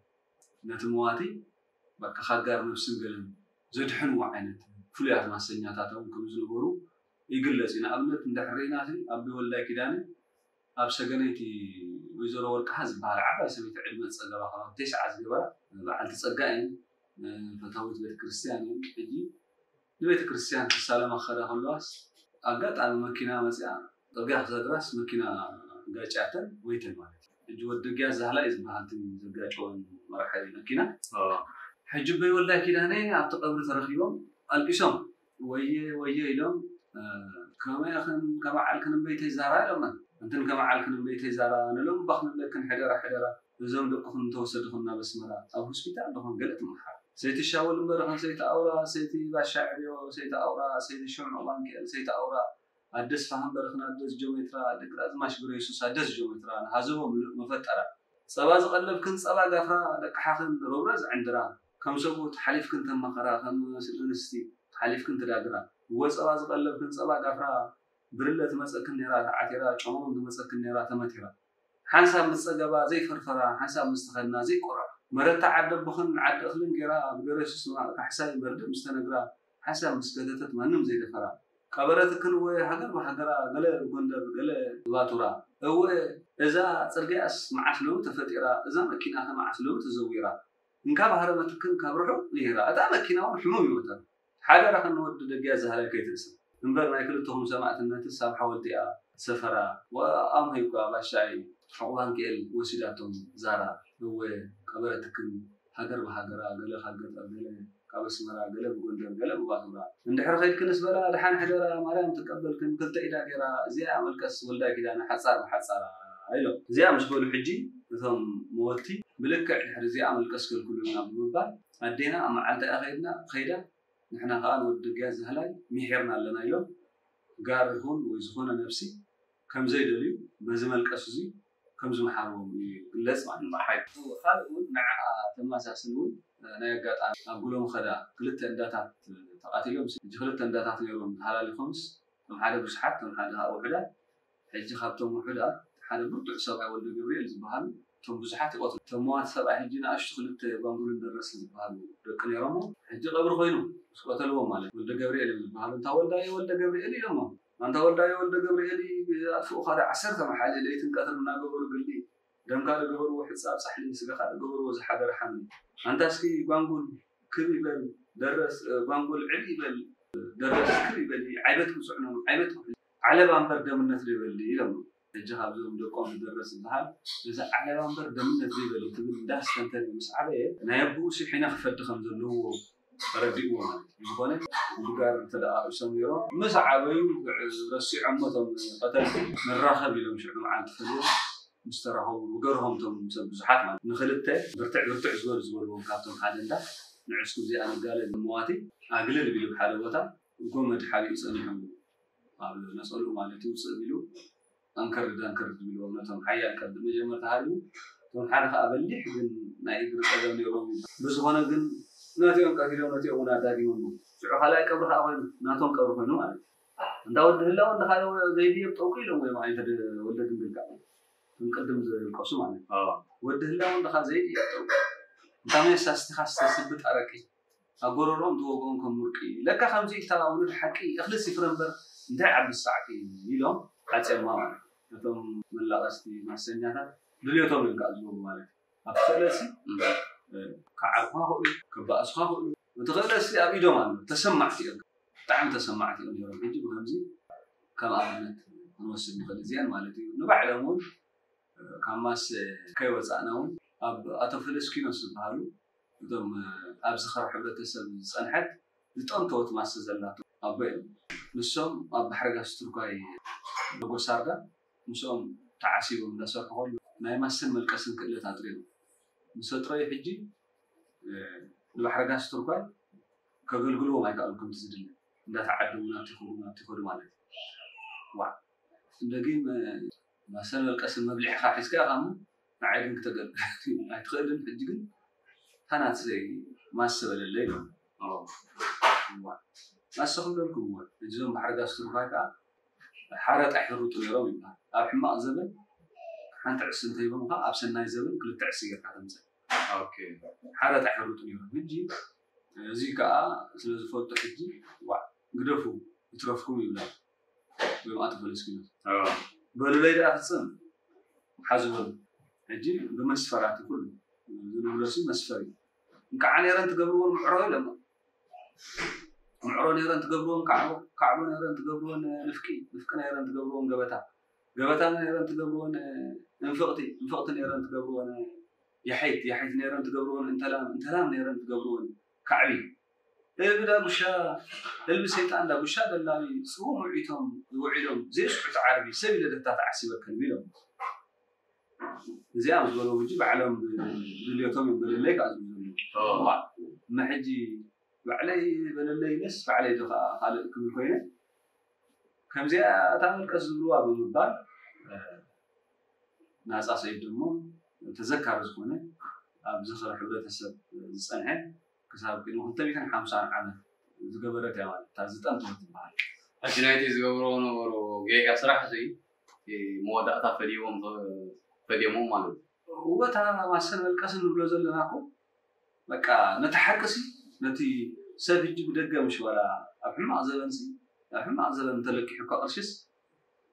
ነቲ መዋቲ በቃ ካጋር ነብስን ገለን ዘድሕንዎ ዓይነት ፍሉያት ማሰኛታት እውን ከም ዝነበሩ ይግለጽ እዩ። ንኣብነት እንድሕር ርኢና እቲ ኣቦይ ወልዳይ ኪዳነ ኣብ ሰገነይቲ ወይዘሮ ወርቅሃ ዝበሃል ዓባይ ሰበይቲ ዕድመ ዝጸገባ ከባቢ ተስዓ ዝገበራ በዓልቲ ጸጋ እየን። ፈታዊት ቤተክርስትያን እየን። ሕጂ ንቤተክርስትያን ክሳለማ ክኸዳ ከለዋስ ኣጋጣሚ መኪና መፅያ ፅርግያ ክሰግራስ መኪና ጋጭያተን ሞይተን ማለት እዩ። ሕጂ ወዲ ግያዝ ዛህላ እዩ ዝበሃል እቲ ዘጋጨወን መራሒ መኪና። ሕጂ ኣቦይ ወልዳይ ኪዳነ ኣብቲ ቀብሪ ተረኺቦም ኣልቂሶም ወየ ወየ ኢሎም ከመይ ከመዓልክን እምበይተይ ዛራ ኢሎመን። እንትን ከመዓልክን እምበይተይ ዛራ ንሎም ባኽንለክን ሕደራ ሕደራ እዞም ደቅኹም እንተወሰድኹም ናብ ኣስመራ ኣብ ሆስፒታል ዶኹም ገለ ትመሓር። ሰይቲ ሻወል እምበርኽን ሰይቲ ኣውራ ሰይቲ ባሻ ዕብዮ ሰይቲ ኣውራ ሰይቲ ሽዑ ማንኪኤል ሰይቲ ኣውራ ኣደስ ፋህም በርኽን ኣደስ ጆሜትራ ደቂ ራዝማሽ ግረየሱስ ኣደስ ጆሜትራ ንሃዘቦ ምሉእ መፈጠራ ጸባ ዝቐለብክን ጸባ ጋፍራ ደቅሓኽን ሮብረ ዝዕንድራ ከም ሰብኡት ሓሊፍክን ተመኸራ ከም መስል እንስቲ ሓሊፍክን ትዳግራ እወ ጸባ ዝቐለብክን ጸባ ጋፍራ ብርለ ትመጸክን ነይራ ተዓቲራ ጨመውን ትመጸክን ነይራ ተመቲራ ሓንሳብ ምስ ጸገባ ዘይፈርፈራ ሓንሳብ ምስ ተኸድና ዘይቆራ መረታ ዓዲ ኣቦኽን ዓዲ እኽልን ገይራ ብገረሱ ስማ ካሕሳይ መርድእ ምስ ተነግራ ሓንሳብ ምስ ገተተት ማንም ዘይደፈራ ቀበረትክን እወ ሃገር ብሃገራ ገለ ብጎንደር ገለ ብባቱራ እወ እዛ ጽርግያስ መዓስ ሎሚ ተፈጢራ እዛ መኪናኸ መዓስ ሎሚ ተዘዊራ እንካብ ሃረመትክን ካብ ርሑቕ ነይራ እታ መኪና እውን ሕሙም ይወተር ሓደራኸን ንወዲ ደግያት ዛህላይ ከይትእሰር እምበር ናይ ክልተኹም ሰማእትነትስ ኣብ ሓወልቲ እያ ሰፈራ ወኣምሀይኳ ባሻይ ሕቑባንክኤል ወሲዳቶም ዛራ እወ ቀበረትክን ሃገር ብሃገራ ገለ ካብ ገጠር ገለ ካብ ኣስመራ ገለ ብጎንደር ገለ ብባቱራ እንድሕር ኸይድክንስ በላ ድሓን ሕደራ ማርያም ትቀበልክን ክልተ ኢዳ ገይራ እዚኣ መልቀስ ወልዳይ ኪዳነ ሓፃር ብሓፃራ ኢሎም እዚኣ ምስ በሉ ሕጂ እቶም መወቲ ብልክዕ ድሕሪ እዚኣ መልቀስ ከልክሉና ብምባል ኣዴና ኣብ መዓልታ እያ ኸይድና ኸይዳ ንሕና ከዓ ንወዲ ግያዝ ዛህላይ ሚሒርና ኣለና ኢሎም ጋር ይኹን ወይ ዝኾነ ነብሲ ከም ዘይደልዩ በዚ መልቀስ እዚ ከም ዝመሓርዎም ይግለጽ ማለት እዩ። ሓቂ ካልእ እውን ንዓኣ ተመሳስል እውን ናይ ኣጋጣሚ ኣብ ጉሎም ኸዳ ክልተ እንዳታት ተቓቲሎም ሕጂ ክልተ እንዳታት ነይሮም ተሃላሊኾምስ ከም ሓደ ብዙሓት ከም ሓደ ከዓ ውሑዳት ሕጂ ካብቶም ውሑዳት ሓደ ብርቱዕ ሰብኣይ ወልደ ገብርኤል ዝበሃሉ እቶም ብዙሓት ይቐትሉ እቶም መዋት ሰብኣይ ሕጂ ንኣሽቱ ክልተ ጓንጉልን ደረስ ዝበሃሉ ደቂ ነይሮሞ ሕጂ ቀብሪ ኮይኑ ምስ ቀተልዎም ማለት ወልደ ገብርኤል እዮም ዝበሃሉ እንታ ወልዳየ ወልደ ገብርኤል ኢሎሞ ኣንታ ወልዳየ ወልደ ገብርኤል ኣጥፍኡ ካደ ዓሰርተ መሓሊ ለይትን ቀትርን እናገበሩ ግሊ ደምካ ዝገበርዎ ሕጻብ ጻሕሊ ስጋኻ ዝገበርዎ ዝሓደረ ሓምሊ ኣንታ እስኪ ጓንጉል ክብ ይበል ደረስ ጓንጉል ዕብ ይበል ደረስ ክብ ይበል ዓይበት ክጽዕኖ ዓይበት ክፍል ዓለባ እምበር ደምነት ዘይበሊ ኢሎም ሕጂ ካብዞም ደቆም ዝደረስ ዝበሃል እዚ ዓለባ እምበር ደምነት ዘይበሊ ትብል እንዳስተንተነ ምስ ዓበየ ናይ ኣቦኡ ሲ ሒነ ክፈዲ ከም ዘለዎ ተረዲእዎ ማለት እዩ ዝኾነ ብጋር ተደኣቂሶም ነይሮም ምስ ዓበዩ ረሲዖሞ ቶም ቀተልቲ ንራኸብ ኢሎም ሽዑ መዓልቲ ፈልዮም ምስ ተራኸቡ ብገርሆም ቶም ሰብ ብዙሓት ማለት ንኽልተ ብርትዕ ብርትዕ ዝበሉ ዝበልዎም ካብቶም ሓደ እንዳ ንዕስኩም እዚኣ ንጋለ መዋቲ ኣግልል ቢሉ ሓደ ቦታ ጎመድ ሓቢኡ ጸኒሖም ኣብ ነጸልኡ ማለት እዩ ውፅእ ቢሉ ኣንከርድ ኣንከርድ ቢልዎም ነቶም ሓያል ቀርዲ መጀመርታ ሃሪቡ እቶም ሓደ ከዓ በሊሕ ግን ናይ እግሪ ፀገም ነይሮም ብዝኾነ ግን ነቲኦም ቀቲሎም ነቲኦም እውን ኣዳጊሞም ሽዑ ካልኣይ ቀብሪ ከዓ ኮይኑ ናቶም ቀብሪ ኮይኑ ማለት እዩ እንዳ ወዲ ህላው እንዳ ካልእ ዘይድየብ ጠውቂ ኢሎም እዮም ኣይተ ወልደ ድንግል ከዓ እቶም ቅድም ዝልቀሱ ማለት እዩ ወዲ ህላው እንዳ ከዓ ዘይድየብ ጠውቂ እንታ መሳስቲኻ ዝተስብጥ ኣረቂ ኣብ ጎረሮኦም ዝወግኦም ከም ሙርቂ ለካ ከምዚ ኢልካ ውሉድ ሓቂ እኽሊ ሲፍረ እምበር እንታይ ዓቢ ሳዕቂ ኢሎም ዓፅዮማ ማለት እዩ። ነቶም መላቐስቲ ማሰኛታት ድልዮቶም እዮም ከዓ ዝገብሩ ማለት እዩ። ኣብ ክእለሲ ክዓርኩኻ ክእሉ ክበኣሱኻ ክእሉ እቲ ክእለሲ ኣብ ኢዶም ኣሎ ተሰማዕቲ እዮም ብጣዕሚ ተሰማዕቲ እዮም ነሮም ሕጂ ብከምዚ ከም ኣብነት ክንወስድ ንኽእል እዚአን ማለት እዩ ንባዕሎም እውን ካብ ማስ ከይወፃእና እውን ኣብ ኣቶ ፈለስኪኖስ ዝበሃሉ እቶም ኣብ ዝኸር ሕብረተሰብ ዝፀንሐት ዝጠንተወት ማስ ዘላቶ ኣቦ እዮም። ንሶም ኣብ ባሕሪ ጋስትርኳይ ሎጎሳርዳ ምስኦም ተዓሲቦም እንዳሰርሑ ከሎ ናይ ማስን መልቀስን ክእለት ኣጥርዮም ምስ ኣጥረዩ ሕጂ ንባሕሪ ጋስትርኳይ ከገልግልዎም ኣይከኣሉ ከምቲ ዝድለ እንዳተዓደሙ ናብቲ ይኸዱ ናብቲ ይኸዱ ማለት እዩ። ዋ እንደጊም ማሰን መልቀስን መብልዕኻ ሒዝካ ኢኻ እሞ ንዓይ ግን ክተገልግል ኣይትኽእልን። ሕጂ ግን ታናት ዘይ ማሰበለለይ ነው። ማሰ ክብለልኩም እወ እዞም ባሕሪ ጋስትሩፋይ ከዓ ሓረጣ ይሕርጡ ነይሮም ይበሃል። ኣብ ሕማቕ ዘበን ሓንቲ ዕሲ እንተሂቦምካ ኣብ ሰናይ ዘበን ክልተ ዕሲ ጌርካ ተምፅእ። ሓረጣ ይሕርጡ ነይሮም። ሕጂ እዚ ከዓ ስለ ዝፈልጡ ሕጂ ዋ ግደፉ ይትረፍኩም ይብላ። ወይም ኣቶ ፈለስኪኖስ በሉለይ ደኣ ፍፅም ሓዝበሉ። ሕጂ ብመስፈራት ኩሉ ዝንብለሱ መስፈር እዩ። እንከዓ ነይረን ትገብርዎን ምዕሮ ኢሎም ምዕሮ ነይረን ትገብርዎን ካዕቦ፣ ካዕቦ ነይረን ትገብርዎን ንፍቂ፣ ንፍቂ ነይረን ትገብርዎን ገበታ፣ ገበታ ነይረን ትገብርዎን እንፍቕቲ፣ እንፍቕቲ ነይረን ትገብርዎን ያሒት፣ ያሒት ነይረን ትገብርዎን እንተላም፣ እንተላም ነይረን ትገብርዎን ካዕቢ። እብ ዳጉሻ እልቢ ሰይጣን ዳጉሻ ደላቢ ጽውም ውዒቶም ውዒሎም ዘይስሑት ዓርቢ ሰብ ኢለ ደታ ተዓሲበከን ኢሎም። እዚኣ ምስ በሎ ሕጂ ባዕሎም ድልዮቶም እዮም በለለይ ከዓ ዝብሉ ዘለዉ። እማ ሕጂ ባዕለይ በለለይ ኢለስ ባዕለይ ዶ ከዓ ካልእ ክብል ኮይነ ከምዚኣ እታ መልቀስ ዝብልዋ ብምባል ናፃ ሰይድ ደሞ ተዘካሪ ዝኾነ ኣብ ዝኽሪ ሕብረተሰብ ዝፀንሐ ክሳብ ቅድሚ ክልተ ሚእትን ሓምሳን ዓመት ዝገበረት እያ ማለት እታ ዝጠንቶ ትበሃል። ሕጂ ናይቲ ዝገብርዎ ነበሩ ጌጋ ስራሕ እዚ መወዳእታ ፈድይዎም ፈድዮሞም ማለት እዩ። እወ እታ ማሰን መልቀስን ንብሎ ዘለና እኮ በቃ ነቲ ሓቂ ሲ ነቲ ሰብ ሕጂ ብደገ ምሽ ዋላ ኣብ ሕማቕ ዘበን ሲ ኣብ ሕማቕ ዘበን እንተለኪሑካ ቅርሽስ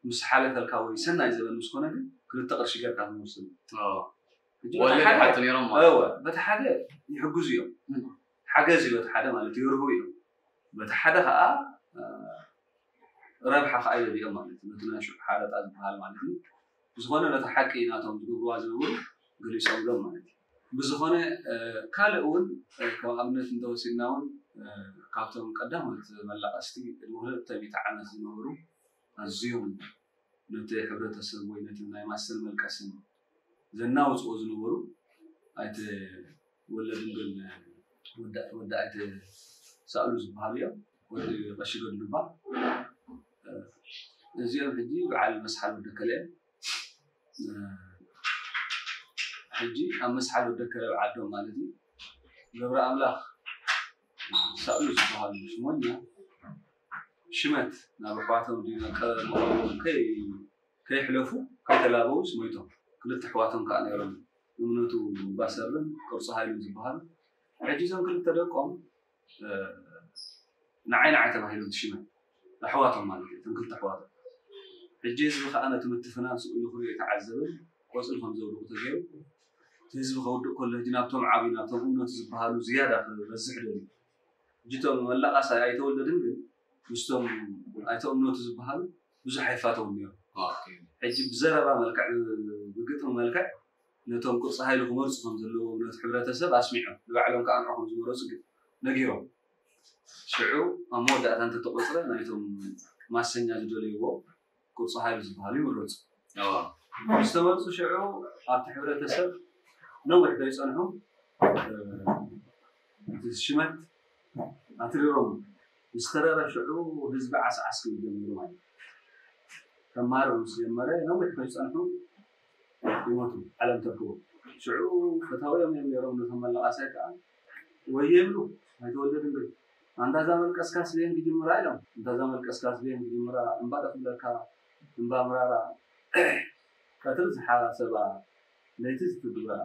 ምስ ሓለፈልካ ወይ ሰናይ ዘበን ምስ ኮነ ግን ክልተ ቅርሺ ጌርካ ትወስድ። ሕጂ በቲ ወለድ ሓደ ይሓቱ ነይሮም ማለት እወ በቲ ሓደ ይሕግዙ እዮም። ሓገዝ እዩ በቲ ሓደ ማለት ይርሁ እዮም። በቲ ሓደ ከዓ ረብሓ ከዓ ይበልዮም ማለት እዩ። ነቲ ናይ ሽዑ ሓረጣ ዝበሃል ማለት እዩ። ብዝኾነ ነቲ ሓቂ ናቶም ዝገብርዋ ዝነበሩ ገሊፆምሎም ማለት እዩ። ብዝኾነ ካልእ እውን ከም ኣብነት እንተወሲድና እውን ካብቶም ቀዳሞት መላቐስቲ ቅድሚ ክልተ ሚእቲ ዓመት ዝነበሩ ኣዝዮም ነቲ ሕብረተሰብ ወይ ነቲ ናይ ማሰን መልቀስን ዘናውፅዎ ዝነበሩ ኣይተ ወለድንግል ወዲ ኣይተ ሳእሉ ዝበሃሉ እዮም። ወዲ ቀሺ ገድሉ እባ እዚኦም ሕጂ በዓል መስሓል ወዲ ከለ እዮም። ሕጂ ኣብ መስሓል ወዲ ከለ በዓዶም ማለት እዩ። ገብረ ኣምላኽ ሳእሉ ዝበሃሉ ሽሞኛ ሽመት ናብ ኣሕዋቶም ድዩ ናብ ቀረብ መቐብሮም ከይ- ከይሕለፉ ከይተላበውስ ሞይቶም። ክልተ ኣሕዋቶም ከዓ ነይሮም እምነቱ ባሰርን ቅርፂ ሃይሉን ዝበሃሉ። ሕጂ እዞም ክልተ ደቆም ንዓይ ንዓይ ተባሂሎም ትሽመት ኣሕዋቶም ማለት እዩ። እቶም ክልተ ኣሕዋቶም ሕጂ ህዝቢ ከዓ ነቲ ምትፍናን ስቕ ኢሉ ክሪኦ ኣይተዓዘበን። ቆፅሊ ከም ዘውድቑ ተገይሩ እቲ ህዝቢ ከውድቕ ከሎ ሕጂ ናብቶም ዓብዩ ናብቶም እምነቱ ዝበሃሉ ዝያዳ ክበዝሕ ደልዩ። ሕጂ እቶም መላቓሳይ ኣይተወለድን ግን ምስቶም ኣይተ እምነቱ ዝበሃሉ ብዙሕ ኣይፋተውን እዮም። ሕጂ ብዘረባ መልክዕ ብግጥሚ መልክዕ ነቶም ቅርፂ ሃይሉ ክመርፁ ከም ዘለዎም ነቲ ሕብረተሰብ ኣስሚዖም ንባዕሎም ከዓ ንዑ ከም ዝመረፁ ግን ነጊሮም ሽዑ ኣብ መወዳእታ እንተተቆፅረ ናይቶም ማሰኛ ዝደለይዎ ቅርፂ ሃይሉ ዝበሃሉ ይምረፁ። ዝተመርፁ ሽዑ ኣብቲ ሕብረተሰብ ነዊሕ ዘይፀንሑ ሽመት ኣትሪሮም ምስ ተረረ ሽዑ ህዝቢ ዓስዓስ ክብል ጀሚሩ ማለት እዩ። ከማርር ምስ ጀመረ ነዊሕ ከይፀንሑ ይሞቱ ዓለም ተርክቦ። ሽዑ ፈታዊኦም እዮም ነይሮም ነቶም መለቓሳይ ከዓ ወየ ይብሉ ኣይተወለድን ብል ኣንዳዛ መልቀስካ ስበየን ክጅምራ ኢሎም እንዳዛ መልቀስካ ስበየን ክጅምራ እምባ ደኽብለካ እምባ ምራራ ቀትሪ ዝሓሰባ ለይቲ ዝትግበራ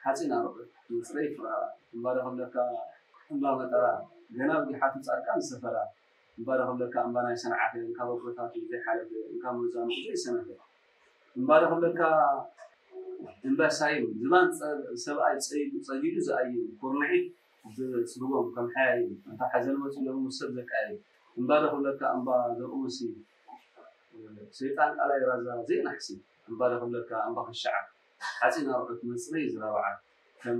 ሓፂን ኣርዑት መፅረይ ፍራራ እምባ ደኽብለካ እምባ መጠራ ገና ብጊሓቱ ፃድቃን ዝሰፈራ እምባ ደኽብለካ እምባ ናይ ሰንዓፈ ካብ ኣቦታቱ ዘይሓለፈ እንካብ መዛንኡ ዘይሰነፈ እምባ ደኽብለካ እምባ ሳይም ዝባን ሰብኣይ ፀጊዱ ዝኣይም ኩርንዒት ዝስግቦም ከም ሓያይም እንተ ሓዘን መፂኡ ሎሚ ምስ ሰብ ዘቀያይም እምባ ደኽብለካ እምባ ዘርኡምሲ ሰይጣን ቃላይ ራዛ ዘይናሕሲ እምባ ደኽብለካ እምባ ክሻዓ ሓፂን ኣርዑት መፅረይ ዝራብዓ ከም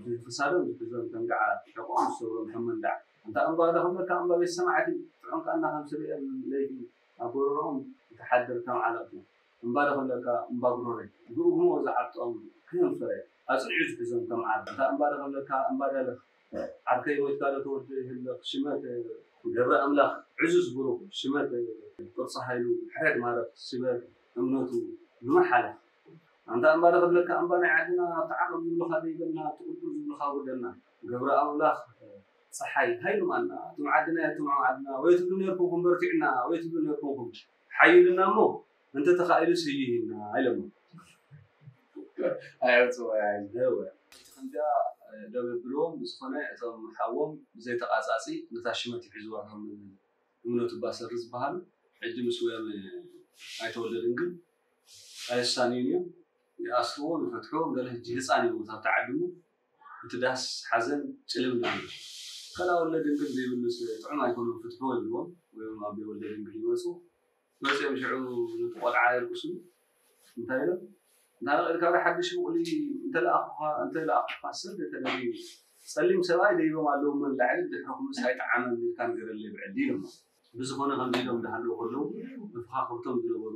ብክሳዶም ዝሕዞም ከም ገዓ ሕቆም ዝሰብሮም ከም መንዳዕ እንታ እምባ ደኽብለካ እምባ ቤት ሰማዕቲ ጥዑም ከኣና ከም ስርኤል ለይቲ ኣብ ጎረሮኦም ትሓድር ከም ዓለቕቲ እምባ ደኽብለካ እምባ ጉሮሬ ብእግሞ ዝዓብጦም ከዮም ፍረ ኣፅኒዑ ዝሕዞም ከም ዓር እንታ እምባ ደኽብለካ እምባ ዳለኽ ዓርከይ ሞይትካ ዶ ተወዲ ህለኽ ሽመት ገብረ ኣምላኽ ዕዙዝ ብሩኽ ሽመት ቅርፂ ሃይሉ ሕረግ ማረኽ ሽመት እምነቱ ንመሓለፍ ኣንታ እምባ ዶ ክብለካ፣ እምባ ናይ ዓድና፣ ኣብቲ ዓቐብ ዝብሉኻ ደይበልና፣ ኣብቲ ቁልቁል ዝብሉኻ ውርደልና። ገብረ ኣምላኽ ጸሓይ፣ ሃይሉ ማና፣ ኣቱም ዓድና፣ ኣቱም ዓድና፣ ወይ ትብሉ ኔርኩም በርቲዕና፣ ወይ ትብሉ ኔርኩም ሓይልና እሞ፣ እንተ ተኻኢሉ ስይሂና ኢሎሞ። ኣየውፅዎ። እወ። ከምዚኣ ደው የብልዎም። ብዝኾነ እቶም ሓዎም ብዘይተቓጻጺ ነታ ሽመት ይሕዝዋ፣ እቶም እምነቱ ባሰር ዝበሃሉ፣ ሕጂ ምስ ወዮም ኣይተወልደ ድንግል ኣየሳንዩን እዮም። ይኣስርዎም፣ ይፈትሕዎም። ገለ ሕጂ ህፃን እዩ ኣብታ ዓዲ እሞ እቲ ዳስ ሓዘን ጭልም ይብል። ከላ ወልደ ድንግል ዘይብሉስ ጥዑም ኣይኮኑን፣ ፍትሕዎ ይብልዎም። ወዮም ኣቦይ ወልደ ድንግል ይመፁ። መፅኦም ሽዑ ነቲ ቆልዓ የልቅስሉ። እንታይ ኢሎም? እንታ ንቕድካ ወደ ሓድሽ ብቑሊ እንተለኣኹኻ፣ እንተለኣኹኻ ሰብ ተደሊ ጸሊም ሰብኣይ ደይቦም ኣለዉ፣ መን ላዕሊ ድሕርኹምስ ኣይጠዓመን ኢልካ ንገረለይ ብዕዲ ኢሎሞ። ብዝኾነ ከምዚ ኢሎም እንዳሃለዉ ከለዉ መፈኻኽርቶም ዝነበሩ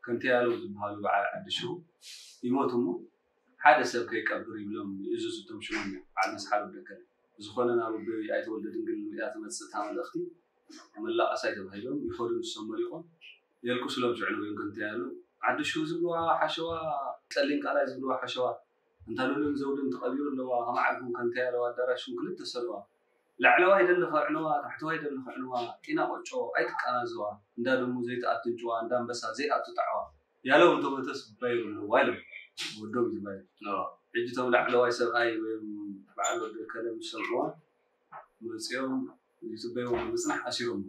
ከምቲ ያለው ዝበሃሉ በዓል ዓዲ ሽሩ ይሞቱ እሞ ሓደ ሰብ ከይቀብር ይብሎም ይእዝዙ እቶም ሽሞኛ በዓል መስሓል ወደከለ። ብዝኾነ ናብ ኣቦይ ኣይተወልደ ድንግል እያ ትመጽእ እታ መልእኽቲ። መላቐሳይ ተባሂሎም ይኸዱ ንሶም መሪቖም የልቅሱሎም ሽዑ ንበይኖም ከምቲ ያለው ዓዲ ሽሩ ዝብልዋ ሓሸዋ ጸሊም ቃላይ ዝብልዋ ሓሸዋ እንታ ሉልን ዘውድን ተቐቢሩ ኣለዋ ከመዓልኩም ከምቲ ያለው ኣዳራሽኩም ክልተ ሰለዋ ላዕለዋይ ደሊ ከዕንዋ ታሕተዋይ ደሊ ከዕንዋ ጢና ቆጮ ኣይትቀናዘዋ እንዳ ድሙ ዘይትኣቱ እንጭዋ እንዳ ኣንበሳ ዘይኣቱ ጣዕዋ ያለው እንተሞተስ ባይሩ ኣለዋ ኢሎም ወዶም ዝባይ ሕጂ እቶም ላዕለዋይ ሰብኣይ ወይም በዓል ወዲ ከለ ምስ ሰምዕዋ መፅኦም ይፅበይዎ ምፅናሕ ኣሲሮም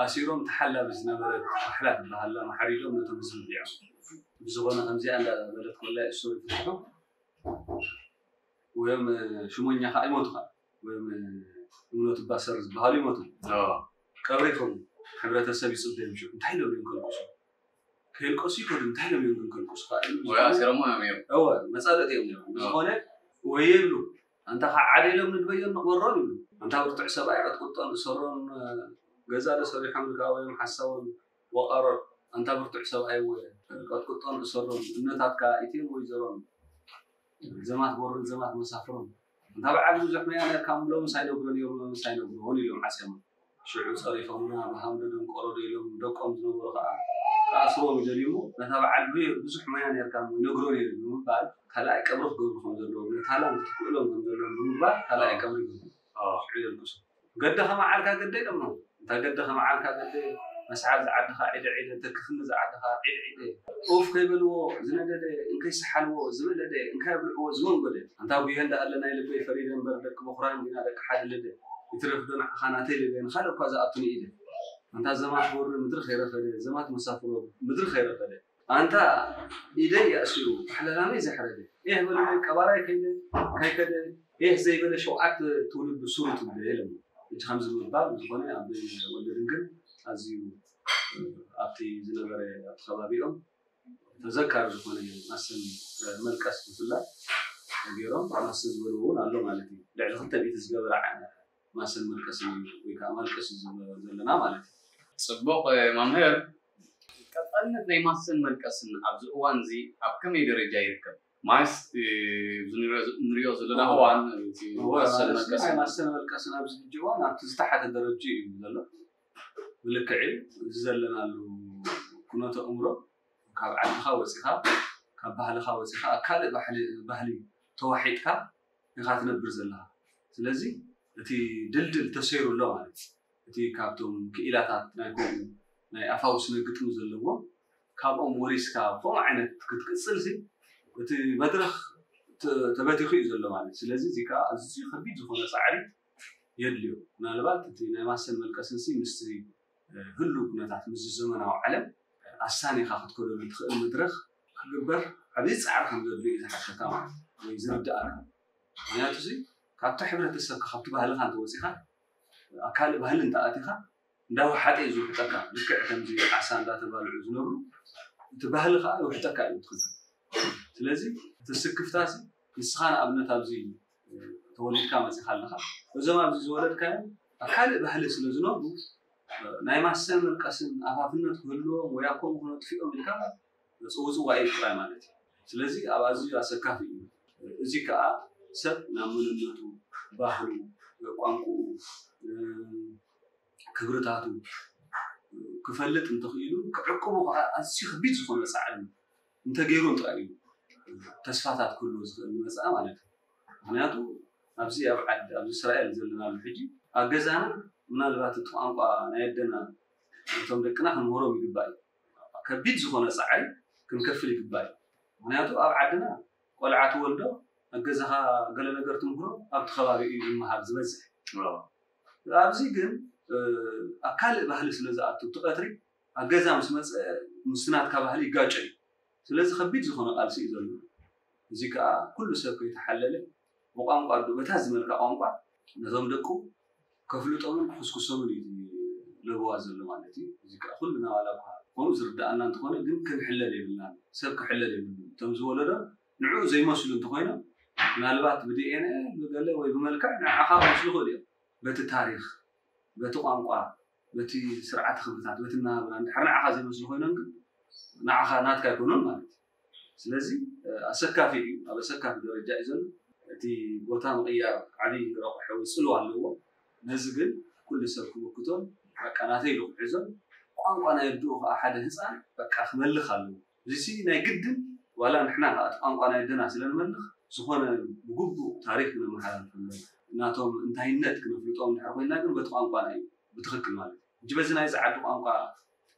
ኣሲሮም ተሓላቢ ዝነበረት ካሕላ ትበሃላ ማሓሪዶም ነቶም ህዝቢ ቢዖም ብዝኾነ ከምዚኣ እንዳበለት ኮላ እሱር ይፍትሑ ወዮም ሽሞኛ ከዓ ይሞቱ ከዓ ወዮም እምኖት ባሰር ዝበሃሉ ይሞቱ ቀብሪ ይኸሙ ሕብረተሰብ ይፅበዮም ሽዑ እንታይ ኢሎም እዮም ከልቅሱ ከየልቀሱ ይከዱ እንታይ ኢሎም እዮም ግን ከልቅሱ ከዓ ኢሉ ወይ ኣሲሮሞ እዮም እዮም እወ መፃለጥ እዮም ነይሮም ብዝኾነ ወየ ይብሉ ኣንታ ከዓ ዓደ ኢሎም ንድበዮን ንቕበሮን ይብሉ ኣንታ ብርቱዕ ሰብኣይ ቀጥቅጦን እሰሮን ገዛ ዶ ሰሪሖም ኢልካ ወዮም ሓሳቦም ወቐሮን ኣንታ ብርቱዕ ሰብኣይ እወ ቀጥቅጦን እሰሮን እነታትካ ኢትዮም ወይዘሮን ዘማት ቦሮን ዘማት መሳፍሮን እንታ በዓል ብዙሕ መያ ነርካ ምብሎምስ ኣይነግሮን እዮም ምብሎምስ ኣይነግሮን ኢሎም ዓስያሞም ሽዑ ጸሪፎምና ብሃም ዶ ደንቆሮ ዶ ኢሎም ደቆም ዝነበሩ ከዓ ክኣስርዎም ይደልዩ እሞ ነታ በዓል ብዙሕ መያ ነርካ እሞ ይነግሮን እዮም ብምባል ካልኣይ ቀብሪ ክገብሩ ከም ዘለዎም ነታ ላም ክትክእሎም ከም ዘለዎም ብምባል ካልኣይ ቀብሪ ይገብሩ ሽዑ የልቅሱ ገደ ከመዓልካ ገደ ኢሎም ነው እንታ ገደ ከመዓልካ ገደ መስሓል ዝዓድኻ ዒደ ዒደ ተክፍኒ ዝዓድኻ ዒደ ዒደ ኡፍ ከይበልዎ ዝነደደ እንከይሰሓልዎ ዝበለደ እንከየብልዕዎ ዝመንጎደ ኣንታ ጉሄ እንዳ ኣለ ናይ ልበይ ፈሪደ እምበር ደቂ በኹራን ዲና ደቂ ሓደ ልደ ይትረፍ ዶ ንዓኻ ናተይ ልደ ንኻልእ እኳ ዝኣቱኒ ኢደ ኣንታ ዘማት ቦሪ ምድሪ ከይረፈደ ዘማት መሳፍሮ ምድሪ ከይረፈደ ኣንታ ኢደይ የእሲሩ ኣሕለላመይ ዘሕረደ ኤህ በለለይ ቀባራይ ከይደ ከይከደ ኤህ ዘይበለ ሸውዓተ ትውልዱ ሱሩ ትውልደ የለን ሕጂ ከምዚ ምባል ዝኾነ ኣብ ወልደ ድንግል ኣዝዩ ኣብቲ ዝነበረ ኣብቲ ከባቢኦም ተዘካሪ ዝኾነ ማሰን መልቀስ ብፍላይ ገይሮም ማሰን ዝበልዎ እውን ኣሎ ማለት እዩ ልዕሊ ክልተ ሚእቲ ዝገበረ ማሰን መልቀስ ወይ ከዓ መልቀስ ዘለና ማለት እዩ ፅቡቕ መምህር ቀፃልነት ናይ ማሰን መልቀስን ኣብዚ እዋን እዚ ኣብ ከመይ ደረጃ ይርከብ ማስ ንሪኦ ዘለና እዋን ማሰን መልቀስን ኣብዚ ሕጂ እዋን ኣብቲ ዝተሓተ ደረጃ እዩ ዘሎ ብልክዕ እዚ ዘለናሉ ኩነተ እምሮ ካብ ዓድኻ ወፂኻ ካብ ባህልኻ ወፂኻ ኣብ ካልእ ባህሊ ተዋሒጥካ ኢኻ ትነብር ዘለኻ ስለዚ እቲ ድልድል ተሰይሩ ኣሎ ማለት እዩ እቲ ካብቶም ክኢላታት ናይ ከምኡ ናይ ኣፋውስ ናይ ግጥሚ ዘለዎም ካብኦም ወሪስካ ከምኡ ዓይነት ክትቅፅል ሲ እቲ መድረኽ ተበቲኹ እዩ ዘሎ ማለት እዩ ስለዚ እዚ ከዓ ኣዝዩ ከቢድ ዝኾነ ፃዕሪ የድልዮ ምናልባት እቲ ናይ ማሰን መልቀስን ሲ ምስቲ ህሉ ኩነታት ምስ ዘመናዊ ዓለም ኣሳኒኻ ክትከደሉ ትኽእል መድረኽ ክግበር ዓብዪ ፃዕሪ ከም ዘድልዮ እዩ ዝሓተካ ማለት ወይ ዝርድኣካ ምክንያቱ ሲ ካብቲ ሕብረተሰብካ ካብቲ ባህልኻ እንተወፂኻ ኣብ ካልእ ባህሊ እንተኣቲኻ እንዳወሓጠ እዩ ዝውሕጠካ ልክዕ ከምዚ ዓሳ እንዳተባልዑ ዝነብሩ እቲ ባህሊ ከዓ ይውሕጠካ እዩ ትኽክል ስለዚ እቲ ስክፍታ ሲ ንስኻ ንኣብነት ኣብዚ ተወሊድካ መፂኻ ኣለኻ እዞም ኣብዚ ዝወለድካዮም ኣብ ካልእ ባህሊ ስለ ዝነብሩ ናይ ማሰ ምንቀስን ኣፋፍነት ክህልዎም ወይ ኣብ ከምኡ ክነጥፊኦም ኢልካ ፅውፅዋይ ጥራይ ማለት እዩ ስለዚ ኣብ ኣዝዩ ኣሰካፊ እዩ እዚ ከዓ ሰብ ናብ መንነቱ ባህሉ ቋንቁኡ ክብርታቱ ክፈልጥ እንተኽኢሉ ክዕቅቡ ከዓ ኣዝዩ ከቢድ ዝኾነ ፃዕሪ እንተገይሩን ጥራይ እዩ ተስፋታት ክህልዎ ዝኽእል ዝመፅኣ ማለት እዩ። ምክንያቱ ኣብዚ ኣብ ዓዲ ኣብዚ እስራኤል ዘለናሉ ሕጂ ኣብ ገዛና ምናልባት እቲ ቋንቋ ናይ ኣደና እቶም ደቅና ክንምህሮም ይግባእ እዩ። ከቢድ ዝኾነ ፃዕሪ ክንከፍል ይግባእ እዩ። ምክንያቱ ኣብ ዓድና ቆልዓ ትወልዶ ኣብ ገዛኻ ገለ ነገር ትምህሮ ኣብቲ ከባቢ እዩ ዝመሃር ዝበዝሕ። ኣብዚ ግን ኣብ ካልእ ባህሊ ስለ ዝኣቱ እቲ ቀትሪ ኣብ ገዛ ምስ መፀ ምስ ናትካ ባህሊ ይጋጨ እዩ። ስለዚ ከቢድ ዝኾነ ቃልሲ እዩ ዘሎ። እዚ ከዓ ኩሉ ሰብ ከይተሓለለ ብቋንቋ ኣዱ በታ ዝመልካ ቋንቋ ነቶም ደቁ ከፍልጦምን ክሕስኩሶምን እዩ ለበዋ ዘሎ ማለት እዩ። እዚ ከዓ ኩሉ ናባላ እኳ ከምኡ ዝርድኣና እንተኾነ ግን ክንሕለል የብልና። ሰብ ክሕለል የብሉ። እቶም ዝወለዶ ንዕኡ ዘይመስሉ እንተኮይኖም ምናልባት ብዲኤንኤ ብገለ ወይ ብመልክዕ ንዓኻ ክመስሉ ይኽእሉ እዮም። በቲ ታሪኽ፣ በቲ ቋንቋ፣ በቲ ስርዓተ ክብርታት፣ በቲ ናብራ እንድሕር ንዓኻ ዘይመስሉ ኮይኖም ግን ንዓኻ ናትካ ኣይኮኑን ማለት እዩ። ስለዚ ኣሰካፊ እዩ፣ ኣብ ኣሰካፊ ደረጃ እዩ ዘሎ። እቲ ቦታ ምቕያር ዓብዪ ረቑሐ ወይ ፅልዋ ኣለዎ። ነዚ ግን ኩሉ ሰብ ክምክቶን በቃ ናተይ ኢሉ ክሕዞን ቋንቋ ናይ ኣድኡ ከዓ ሓደ ህፃን በቃ ክመልኽ ኣለዎ። እዚ ናይ ግድን ዋላ ንሕና ከዓ እቲ ቋንቋ ናይ ኣደና ስለ ንመልኽ ዝኾነ ብግቡእ ታሪክ ክነመሓላልፈሎም ናቶም እንታይነት ክነፍልጦም እንድሕር ኮይና ግን በቲ ቋንቋና እዩ ብትኽክል ማለት እዩ። ሕጂ በዚ ናይዚ ዓዲ ቋንቋ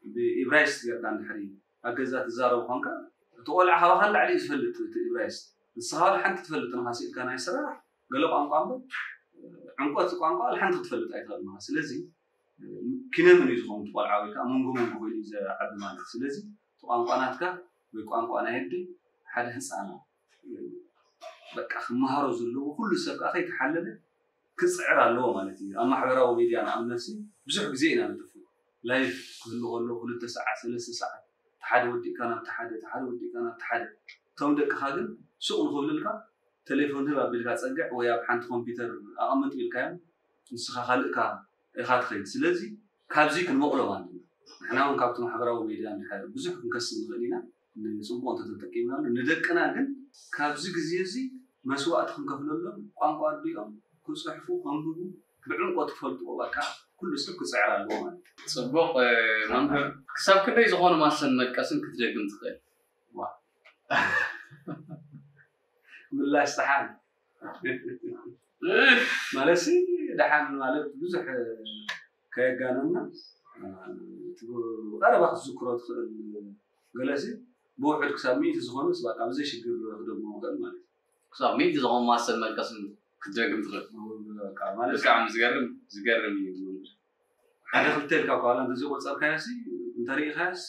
ብኢብራይስጥ ጌርካ እንድሕር ኣብ ገዛ ትዛረቡ ኮንካ እቲ ቆልዓ ካባኻ ንላዕሊ እዩ ዝፈልጥ እቲ ኢብራይስጥ። ንስኻ ዋላ ሓንቲ ትፈልጥ ንኻ ስኢልካ ናይ ስራሕ ገለ ቋንቋ እምበር ዕምቆት ቋንቋ ዋላ ሓንቲ ክትፈልጥ ኣይትኽእል ንኻ። ስለዚ ኪነ መን እዩ ዝኸውን እቲ ቆልዓ ወይ ከዓ መንጎ መንጎ ኮይኑ እዩ ዝዓቢ ማለት እዩ። ስለዚ እቲ ቋንቋ ናትካ ወይ ቋንቋ ናይ ኣደ ሓደ ህፃና በቃ ክመሃሮ ዘለዎ ኩሉ ሰብ ከዓ ከይተሓለለ ክፅዕር ኣለዎ ማለት እዩ። ኣብ ማሕበራዊ ሚድያ ንኣብነት ብዙሕ ግዜ ኢና ንጥፍእ። ላይፍ ክህሉ ከሎ ክልተ ሰዓት ሰለስተ ሰዓት ተሓደ ወዲእካ ናብ ተሓደ ተሓደ ወዲእካ ናብ ተሓደ እቶም ደቅኻ ግን ሱቕ ንክብልልካ ቴሌፎን ህብ ኣቢልካ ፀግዕ ወይ ኣብ ሓንቲ ኮምፒውተር ኣቐምጥ ኢልካዮም ንስኻ ካልእካ ኢኻ ትኸይድ። ስለዚ ካብዚ ክንመቕሎም ኣለና። ንሕና እውን ካብቲ ማሕበራዊ ሚድያ እንድሕር ብዙሕ ክንከስብ ንኽእል ኢና፣ ንፅቡቕ እንተተጠቂምናሉ። ንደቅና ግን ካብዚ ግዜ እዚ መስዋእቲ ክንከፍለሎም ቋንቋ ኣዲኦም ክፅሕፉ ከንብቡ ብዕምቆት ክፈልጥዎ በቃ ኩሉ ሰብ ክፅዕር ኣለዎ ማለት እዩ። ፅቡቕ። መምህር ክሳብ ክንደይ ዝኾኑ ማሰን መቀስን ክትደግም ትኽእል? ምላሽ ፀሓይ ማለት ሲ ደሓን ማለት ብዙሕ ከየጋነና ቀረባ ክትዝክሮ ትኽእል ገለሲ ብውሕድ ክሳብ ሚእቲ ዝኾነስ በቃ ብዘይ ሽግር ክደግሞ ይኽእል ማለት እዩ። ክሳብ ሚእቲ ዝኾኑ ማሰን መቀስን ክትደግም ትኽእል። ማለት ብጣዕሚ ዝገርም ዝገርም እዩ። ሓደ ክልተ ኢልካ እኳ ዋላ እንተዘይቆፀርካዮሲ እንተሪኢኻዮስ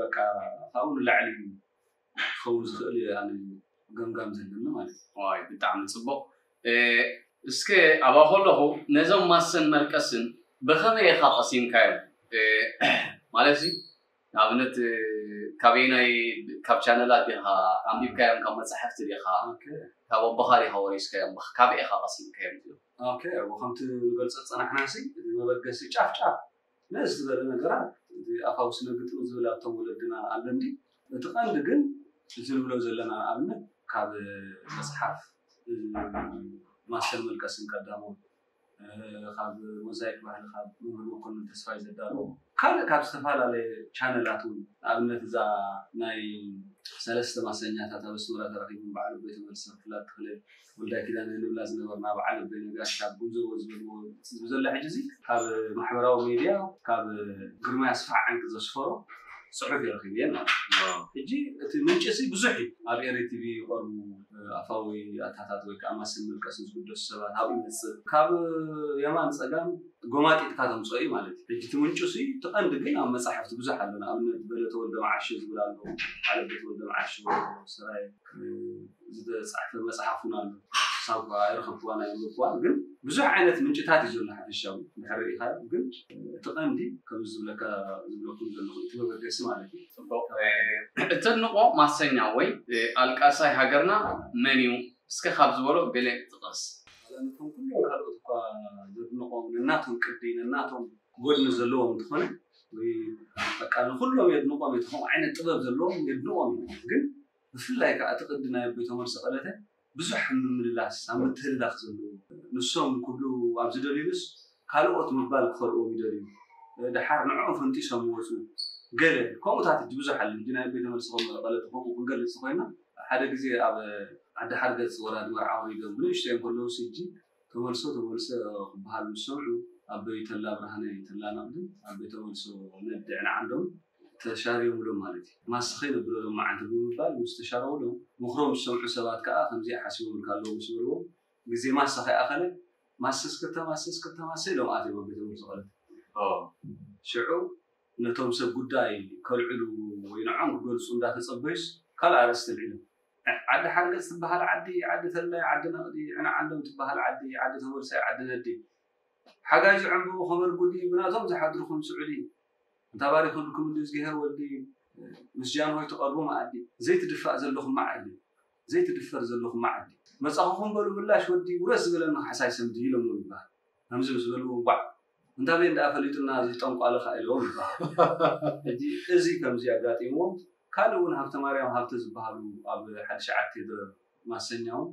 በቃ ካብኡ ንላዕሊ ክኸውን ዝኽእል እዩ ኣነ ገምጋም ዘለኒ ማለት እዩ። ዋይ ብጣዕሚ ፅቡቕ። እስከ ኣብኣ ከለኹ ነዞም ማሰን መርቀስን ብኸመይ ኢኻ ቀሲምካዮም? ማለት ንኣብነት ካበየናይ ካብ ቻነላት ዲኻ ኣንቢብካዮም ካብ መፃሕፍቲ ዲኻ ካብ ኣቦኻ ዲኻ ወሪስካዮም ካበይ ኢኻ ቀሲምካዮም እዚኦም? ኦኬ ከምቲ ንገልፆ ዝፀናሕና ሲ እቲ መበገሲ ጫፍ ጫፍ ነዚ ዝበለ ነገራት እቲ ኣፋዊ ስነ ግጥሚ ዝብል ኣብቶም ወለድና ኣሎ እንዲ እቲ ቀንዲ ግን እዚ ንብሎ ዘለና ንኣብነት ካብ መፅሓፍ ማሰን መልቀስን ቀዳሞት ካብ ሞዛይክ ባህሊ ካብ መምህር መኮንን ተስፋይ ዘዳለዎ ካልእ ካብ ዝተፈላለየ ቻነላት እውን ንኣብነት እዛ ናይ ሰለስተ ማሰኛታት ኣብ ኣስመራ ተረኺቦም በዓል ኣቦይ ተመልሰ ክፍላት ተኽለ ወልዳይ ኪዳነ ንብላ ዝነበርና በዓል ኣቦይ ነጋሽ ካብ ጉምዘቦ ዝበልዎ ዘሎ ሕጂ እዚ ካብ ማሕበራዊ ሜድያ ካብ ግርማይ ኣስፍሓ ዓንቂ ዘስፈሮ ፅሑፍ እዩ ረኺብየን ማለት እዩ። ሕጂ እቲ ምንጭ ሲ ብዙሕ እዩ። ኣብ ኤሪ ቲቪ ይቐርቡ ኣፋዊ ኣታታት ወይ ከዓ ማሰን መልቀስን ዝግደሱ ሰባት ኣብኡ ይመፅእ። ካብ የማን ፀጋም ጎማጢጥካ ተምፅኦ እዩ ማለት እዩ። ሕጂ እቲ ምንጩ ሲ እቲ ቀንዲ ግን ኣብ መፃሕፍቲ ብዙሕ ኣሎ። ንኣብነት በለ ተወልደ መዓሾ ዝብል ኣሎ። ዓለበ ተወልደ መዓሾ ስራይ ዝተፃሕፈ መፅሓፍ እውን ኣሎ። ክሳብ ኣይረኸብክዋን ኣይንብክዋን ግን ብዙሕ ዓይነት ምንጭታት እዩ ዘሎ ሓፈሻዊ እንድሕር ርኢኻዮ ግን እቲ ቀንዲ ከምዚ ዝብለካ ዝብለኩም ዘለኹ እቲ መበገሲ ማለት እዩ። ፅቡቕ እተድንቆ ማሰኛ ወይ ኣልቃሳይ ሃገርና መን እዩ እስከ ካብ ዝበሎ ገለ ጥቐስ። ዋላ ነቶም ኩሎም ካልኦት እኳ ዘድንቆም ነናቶም ቅዲ ነናቶም ጎድኒ ዘለዎም እንተኾነ ወይ በቃ ንኩሎም የድንቆም እቲ ከምኡ ዓይነት ጥበብ ዘለዎም የድንቆም እዩ ግን ብፍላይ ከዓ እቲ ቅዲ ናይ ኣቦይ ተመልሰ ቀለተ ብዙሕ ምምልላስ ኣብ ምትህልላኽ ዘለዎ ንሶም ክብሉ ኣብ ዝደልዩሉስ ካልኦት ምባል ክኸልእዎም ይደልዩ። ደሓር ንዕኦም ፈንጢሶም ይወፁ። ገለ ከምኡታት እጅ ብዙሕ ኣለ። እጅ ናይ ቤተ መልሲ ከም መቐለ ተኾኑ ክንገልጽ ኮይና ሓደ ግዜ ኣብ ዓዲ ሓርገጽ ወራድ መርዓ ወሪዶም ብንእሽቶ እዮም ከለውስ እጅ ተመልሶ ተመልሶ ክበሃል ምስ ሰምዑ ኣበይ ተላ ብርሃነ ተላ ናቕድም ኣበይ ተመልሶ ነድዕና ዓንዶም ተሻርዮምሎም ማለት እዩ። ማስኸ ነብሎ ሎማዓንቲ ብምባል ምስ ተሻረውሎም ምኽሮም ዝሰምዑ ሰባት ከዓ ከምዚኣ ሓሲቦም ካልዎ ምስ በልዎም ግዜ ማሰ ከይኣኸለ ማሰስ ከተማሰስ ከተማሰ ኢሎም ኣትዮም ኣብ ቤተ መርሲ ቀለት። ሽዑ ነቶም ሰብ ጉዳይ ከልዕሉ ወይ ንዖም ክገልፁ እንዳተፀበዩስ ካልእ ኣርእስቲ ኣልዒሎም። ዓዲ ሓርገፅ ትበሃል ዓዲ፣ ዓዲ ተላይ፣ ዓዲ ነቕዲ፣ ዕነ ዓንዶም ትበሃል ዓዲ፣ ዓዲ ተወልሳይ፣ ዓዲ ነዲ ሓጋይ ዝዕንብቡ ከመር ጉዲ ብናቶም ዝሓድርኹም ስዑዲ እንታ ባሪኹልኩም እንዲ እዝግሄር ወልዲ ምስ ጃንሆይ ትቐርቡ መኣዲ ዘይትድፋእ ዘለኹም መዓዲ ዘይትድፈር ዘለኹም መዓዲ መጻኹኹም በሉ ምላሽ ወዲ ውረስ ዝበለኒ ካሕሳይ ሰምዲ ኢሎሞ ይበሃል። ከምዚ ምስ በልዎ ዋዕ እንታ በይ እንዳ ፈሊጡና እዚ ጠንቋሊ ከኣ ኢለዎም ይበሃል። ሕጂ እዚ ከምዚ ኣጋጢምዎም ካልእ እውን ሃብተ ማርያም ሃብተ ዝበሃሉ ኣብ ሓድሽ ዓድ ቴድረ ማሰኛ እውን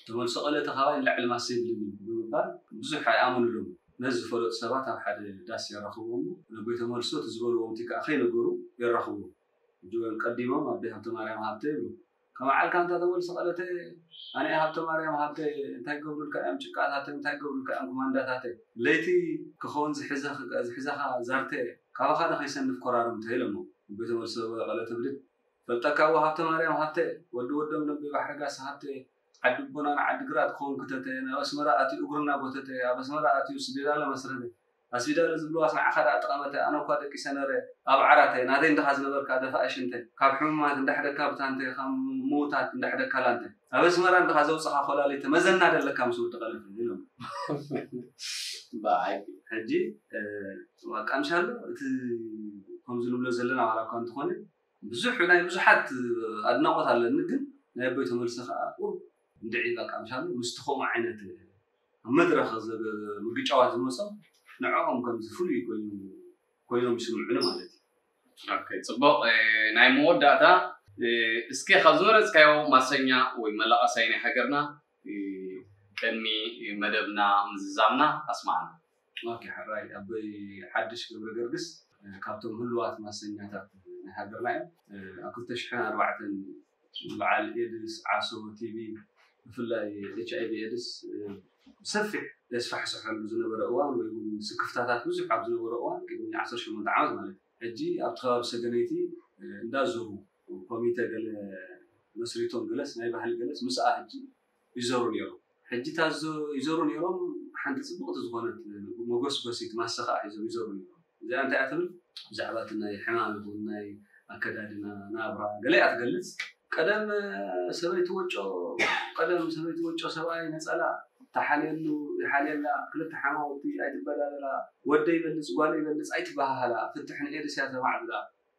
ተመልሶ ቀለ ተኻባይ ንላዕሊ ማሰ የብልን እዩ ብምባል ብዙሕ ኣይኣመኑሎም። ነዚ ዝፈለጡ ሰባት ኣብ ሓደ ዳስ የራኽብዎም። ነቦይ ተመልሶ እቲ ዝበልዎም እቲ ከዓ ከይነገሩ የራኽብዎም። እጅወን ቀዲሞም ኣቦይ ሃብተ ማርያም ሃብተ ይብሉ። ከመዓልካ እንታ ተመልሶ ቀለተ ኣነ ሃብተ ማርያም ሃብተ እንታይ ገብሩልካ እዮም ጭቃታተ እንታይ ገብሩልካ እዮም ኮማንዳታተ ለይቲ ክኸውን ዝሕዘኻ ዛርተ ካባኻ ዶ ከይሰንፍ ኮራርምተ ኢሎሞ። ኣቦይ ተመልሶ ቀለተ ብድድ ፈልጠካ እወ ሃብተ ማርያም ሃብተ ወዲ ወዶም ነቢ ባሕሪ ጋሳ ሃብተ ዓዲ ኣቦና ንዓዲ ግራት ክኸውን ክተተ ናብ ኣስመራ ኣትዩ እግሩ እናጎተተ ኣብ ኣስመራ ኣትዩ ስቢዳለ መስረተ ኣስቢዳለ ዝብልዋስ ንዓኻ ደኣ ጠቐመተ ኣነ እኳ ደቂሰ ነረ ኣብ ዓራተ ናተይ እንድኻ ዝነበርካ ደፋእ ሽንተ ካብ ሕሙማት እንዳሕደካ ብታንተ ካብ ምውታት እንዳሕደካ ላንተ ኣብ ኣስመራ እንድኻ ዘውፅኻ ኮላሊተ መዘና ደለካ ምስ ወዲ ቀለተ ኢሎም። በዓይ ሕጂ ዋቃምሻሎ እቲ ከምዚ ንብሎ ዘለና ዋላ እኳ እንተኾነ ብዙሕ ናይ ብዙሓት ኣድናቖት ኣለኒ ግን ናይ ኣቦይ ተመልሰ ከዓ ቁሩብ እንድዒ በቃ ምሻሉ ምስቲ ከምኡ ዓይነት ኣብ መድረኽ ምግጫዋት ዝመፆም ንዕኦም ከምዚ ፍሉይ ኮይኑ ኮይኖም ይስምዑኒ ማለት እዩ። ጽቡቕ ናይ መወዳእታ እስኪ ካብ ዝመረፅካዮ ማሰኛ ወይ መላቐሳይ ናይ ሃገርና ቅድሚ መደብና ምዝዛምና ኣስማዕና። ኦኬ ሕራይ ኣቦይ ሓድሽ ገብረ ገርግስ ካብቶም ህሉዋት ማሰኛታት ናይ ሃገርና እዮም። ኣብ ክልተ ሽሕን ኣርባዕተን በዓል ኤድስ ዓሶ ቲቪ ብፍላይ ኤች ኣይቪ ኤድስ ብሰፊሕ ዘስፋሕስሐሉ ዝነበረ እዋን ወይ እውን ስክፍታታት ብዙሕ ኣብ ዝነበረ እዋን ቅድሚ ዓሰርተ ሸሞንተ ዓመት ማለት እዩ። ሕጂ ኣብቲ ከባቢ ሰገነይቲ እንዳዞሩ ኮሚተ ገለ መስሪቶም ገለስ ናይ ባህሊ ገለስ ምስኣ ሕጂ ይዘሩ ነይሮም። ሕጂ እታ ይዘሩ ነይሮም ሓንቲ ፅብቕቲ ዝኾነት መጎስጎሲት ማሰ ከዓ ሒዞም ይዘሩ ነይሮም። እዚኣ እንታይ እያ ትብል? ብዛዕባ እቲ ናይ ሕማም ይኹን ናይ ኣከዳድና ናብራ ገለ እያ ትገልፅ። ቀደም ሰበይቲ ወጮ ቀደም ሰበይቲ ወጮ ሰብኣይ ነፀላ ተሓልየሉ ይሓልየላ ክልተ ሓማውቲ ኣይትበዳደላ ወደ ይበልፅ ጓል ይበልፅ ኣይትበሃሃላ ፍትሕ ንኤድስ እያ ተማዕብላ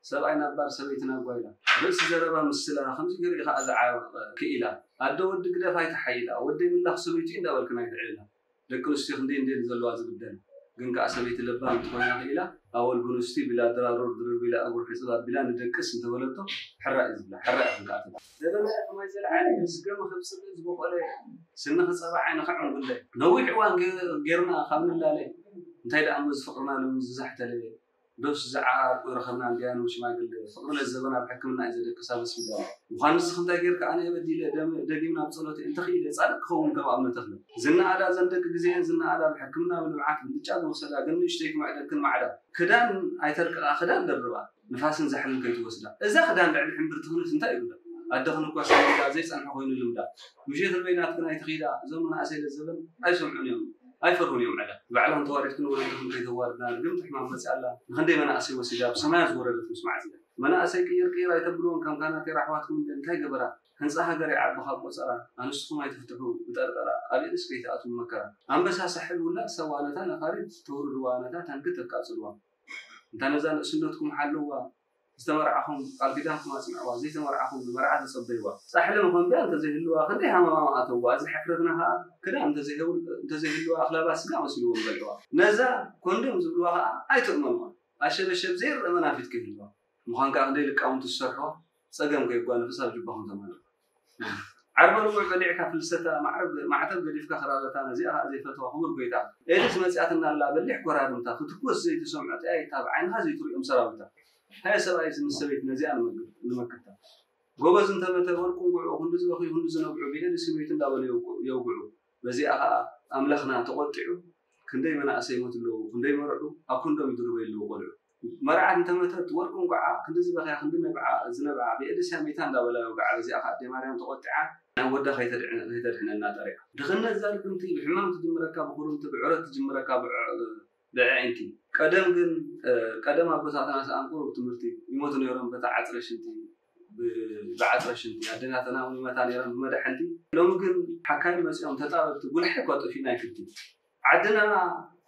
ሰብኣይ ናብ ባር ሰበይቲ ናብ ጓይላ ርእሲ ዘረባ ምስላ ከምዚ ገይሩ እዩ ከዓ ዝዓርቕ ክኢላ ኣደ ወዲ ግደፍ ኣይትሓይላ ወደይ ምላኽ ሰበይቱ እዩ እንዳበልክን ኣይትዕልላ ደቂ ኣንስትዮ ክንደይ እንድየን ዘለዋ ዝብደላ ግን ከዓ ሰበይቲ ለባም እንተኾይና ክኢላ ኣወል ብንስቲ ቢላ ድራሮር ድርር ቢላ እግሩ ሕፅብ ኣቢላ ንደቅስ እንተበለቶ ሕራእ እዩ ዝብላ ሕራእ ኢኹም ከዓ ትብላ ዘበና ከማይ ዘለዓለ እዩ ዝገመ ከም ፅልኢ ዝበቆለ ስኒ ክፀባዕ ዓይኒ ክዕንጉለ ነዊሕ እዋን ጌርና ካብ ንላለ እንታይ ደኣ መዚ ፍቅርና ሎሚ ዝዛሕተለ ዶስ ዝዓርቁ ይረኸብና እንድያኑ ሽማግለ ፍቅሪ ለዘበና ኣብ ሕክምና እዩ ዘደቅስ ኣብ ሆስፒታል ምዃን ንስኺ እንታይ ጌርካ ኣነ እየ በዲለ ደም- ደጊም ናብ ጸሎት እየ እንተኽኢለ ጻድቅ ክኸውን ከም ኣብነ ተኽለ ዝነኣዳ ዘን ደቂ ግዜአን ዝነኣዳ ብሕክምና ብንብዓት ብልጫ ዝወሰዳ ግን ንእሽተይ ክምዕደክን ማዕዳ ክዳን ኣይተርቅቓ ክዳን ደርባ ንፋስን ዛሕልን ከይትወስዳ እዛ ክዳን ልዕሊ ሕምብርቲ ክንስ እንታይ ይጉዳ ኣደኽን እኳ ሰሚዳ ዘይጸንሐ ኮይኑ ልምዳ ምሸት በይናትክን ኣይትኺዳ እዞም መናእሰይ ለዘበን ኣይሰምዑን እዮም ኣይፈርሁን እዮም ዕዳ ባዕልኽን ተዋሪድክን ወለድኽን ከይተዋርድና ርግምቲ ሕማም መፅያ ኣላ ንክንደይ መናእሰይ ወሲዳ ብሰማያት ዝወረደት ምስማዕ ዝለ መናእሰይ ቅይር ቅይር ኣይተብልዎም ከም ካናቴራ ኣሕዋትኩም እንደ እንታይ ገበራ ህንፃ ሃገር ይዓቢ ካብ ቆፀራ ኣንስትኹም ኣይትፍትሑ ብጠርጠራ ኣብ ኢድስ ከይትኣትዉ መከራ ኣንበሳ ሳሕል ውላድ ሰዋ ነታ ነፋሪት ተውርድዋ ነታ ታንኪ ተቃፅልዋ እንታ ነዛ ንእስነትኩም ሓልዋ ዝተመርዓኹም ቃል ኪዳንኩም ኣጽንዕዋ፣ ዘይተመርዓኹም ንመርዓ ተጸበይዋ። ጻሕሊ መኾንብያ እንተዘይህልዋ ክንደይ ሃመማ ምኣተውዋ። እዚ ሕፍረትና ከኣ ክዳን እንተዘይህልዋ ኣኽላባት ስጋ መሲልዎም በልዕዋ። ነዛ ኮንዶም ዝብልዋ ከኣ ኣይትእመንዋ። ኣሸበሸብ ዘይረኣ መናፊት ከይህልዋ። ምዃን ከኣ ክንደይ ልቃውንቲ ዝሰርሕዋ ጸገም ከየጓንፍስ ኣብ ጅባኹም ተማልእዋ። ዓርበ ርቡዕ በሊዕካ ፍልሰታ ማዕተብ ገዲፍካ ክራበታ ነዚኣ ከኣ ዘይፈትዋ ክቡር ጎይታ ኤድስ መጺኣትና ኣላ በሊሕ ጎራርምታ ክትኮስ ዘይትሰምዖ ጠያይታ ብዓይንኻ ዘይትርእዮም ሰራዊታ ሃየ ሰብኣይ ምስ ሰበይቲ ነዚኣ ንመክታ። ጎበዝ እንተመተ ወርቁ እንጉዕኡ ክንዲ ዝበኽዩ ክንዲ ዝነብዑ ብኤድስ ይመይቱ እንዳበሉ የውግዑ። በዚኣ ከዓ ኣምላኽና ተቆጢዑ። ክንደይ መናእሰይ ይሞቱ ኣለዉ፣ ክንደይ መርዑ ኣብ ኮንዶም ይድርበዩ ኣለዉ ቆልዑ። መርዓት እንተመተት ወርቁ እንጉዓ ክንዲ ዝበኽያ ክንዲ ነብዓ ዝነብዓ ብኤድስ እያ መይታ እንዳበላ የውግዓ። በዚኣ ከዓ ኣደ ማርያም ተቆጢዓ ናብ ወዳ ከይተድዕነና ጠሪዓ። ድኽነት እዛ ልግምቲ ብሕማም ትጅምረካ ብኩርምቲ ብዕረት ትጅምረካ ብዕዕንቲ። ቀደም ግን ቀደም ኣቦታትና ሰኣን ቁሩብ ትምህርቲ ይሞቱ ነይሮም በታ ዓፅረ ሽንቲ ብዓፅረ ሽንቲ ኣደናተና እውን ይመታ ነይረን ብመዳሕንቲ። ሎሚ ግን ሓካይ መፂኦም ተጣበብቲ ጉልሓ እኳ ጠፊእና ይክቲ። ዓድና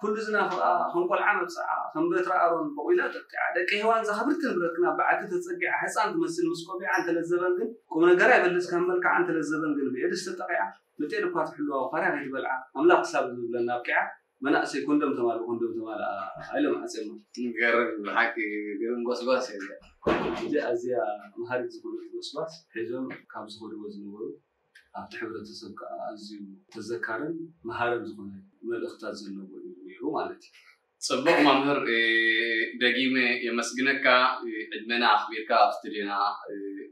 ኩሉ ዝናፍቓ ከም ቆልዓ መብፅዓ ከም በትሪ ኣሮን በቑላ ጠጢዓ ደቂ ሄዋን ዘኽብርቲ ንብረትክና በዓቲ ተፀጊዓ ህፃን ትመስል ምስ ቆቢዓ እንተለዘበን ግን ቁም ነገር ኣይበልፅ ከም መልክዓ እንተለዘበን ግን ብኤድስ ተጠቂዓ ብጤል እኳ ትሕልዋ ፋርያ ከይትበልዓ ኣምላኽ ክሳብ ዝብለና ኣብቂዓ። መናእሰይ ኮንዶም ተማልኡ ኮንዶም ተማልኣ ኣይሎም ዓፅዮማ። ገርም ብሓቂ ገርም ጎስጓስ እዩ። እዚ ኣዝያ መሃሪት ዝኾነት ጎስጓስ ሒዞም ካብ ዝኸድዎ ዝነበሩ ኣብቲ ሕብረተሰብ ከዓ ኣዝዩ ተዘካርን መሃርን ዝኾነ መልእኽታት ዘለዎ እዩ ነይሩ ማለት እዩ። ፅቡቕ መምህር፣ ደጊመ የመስግነካ። ዕድመና ኣኽቢርካ ኣብ ስቱድዮና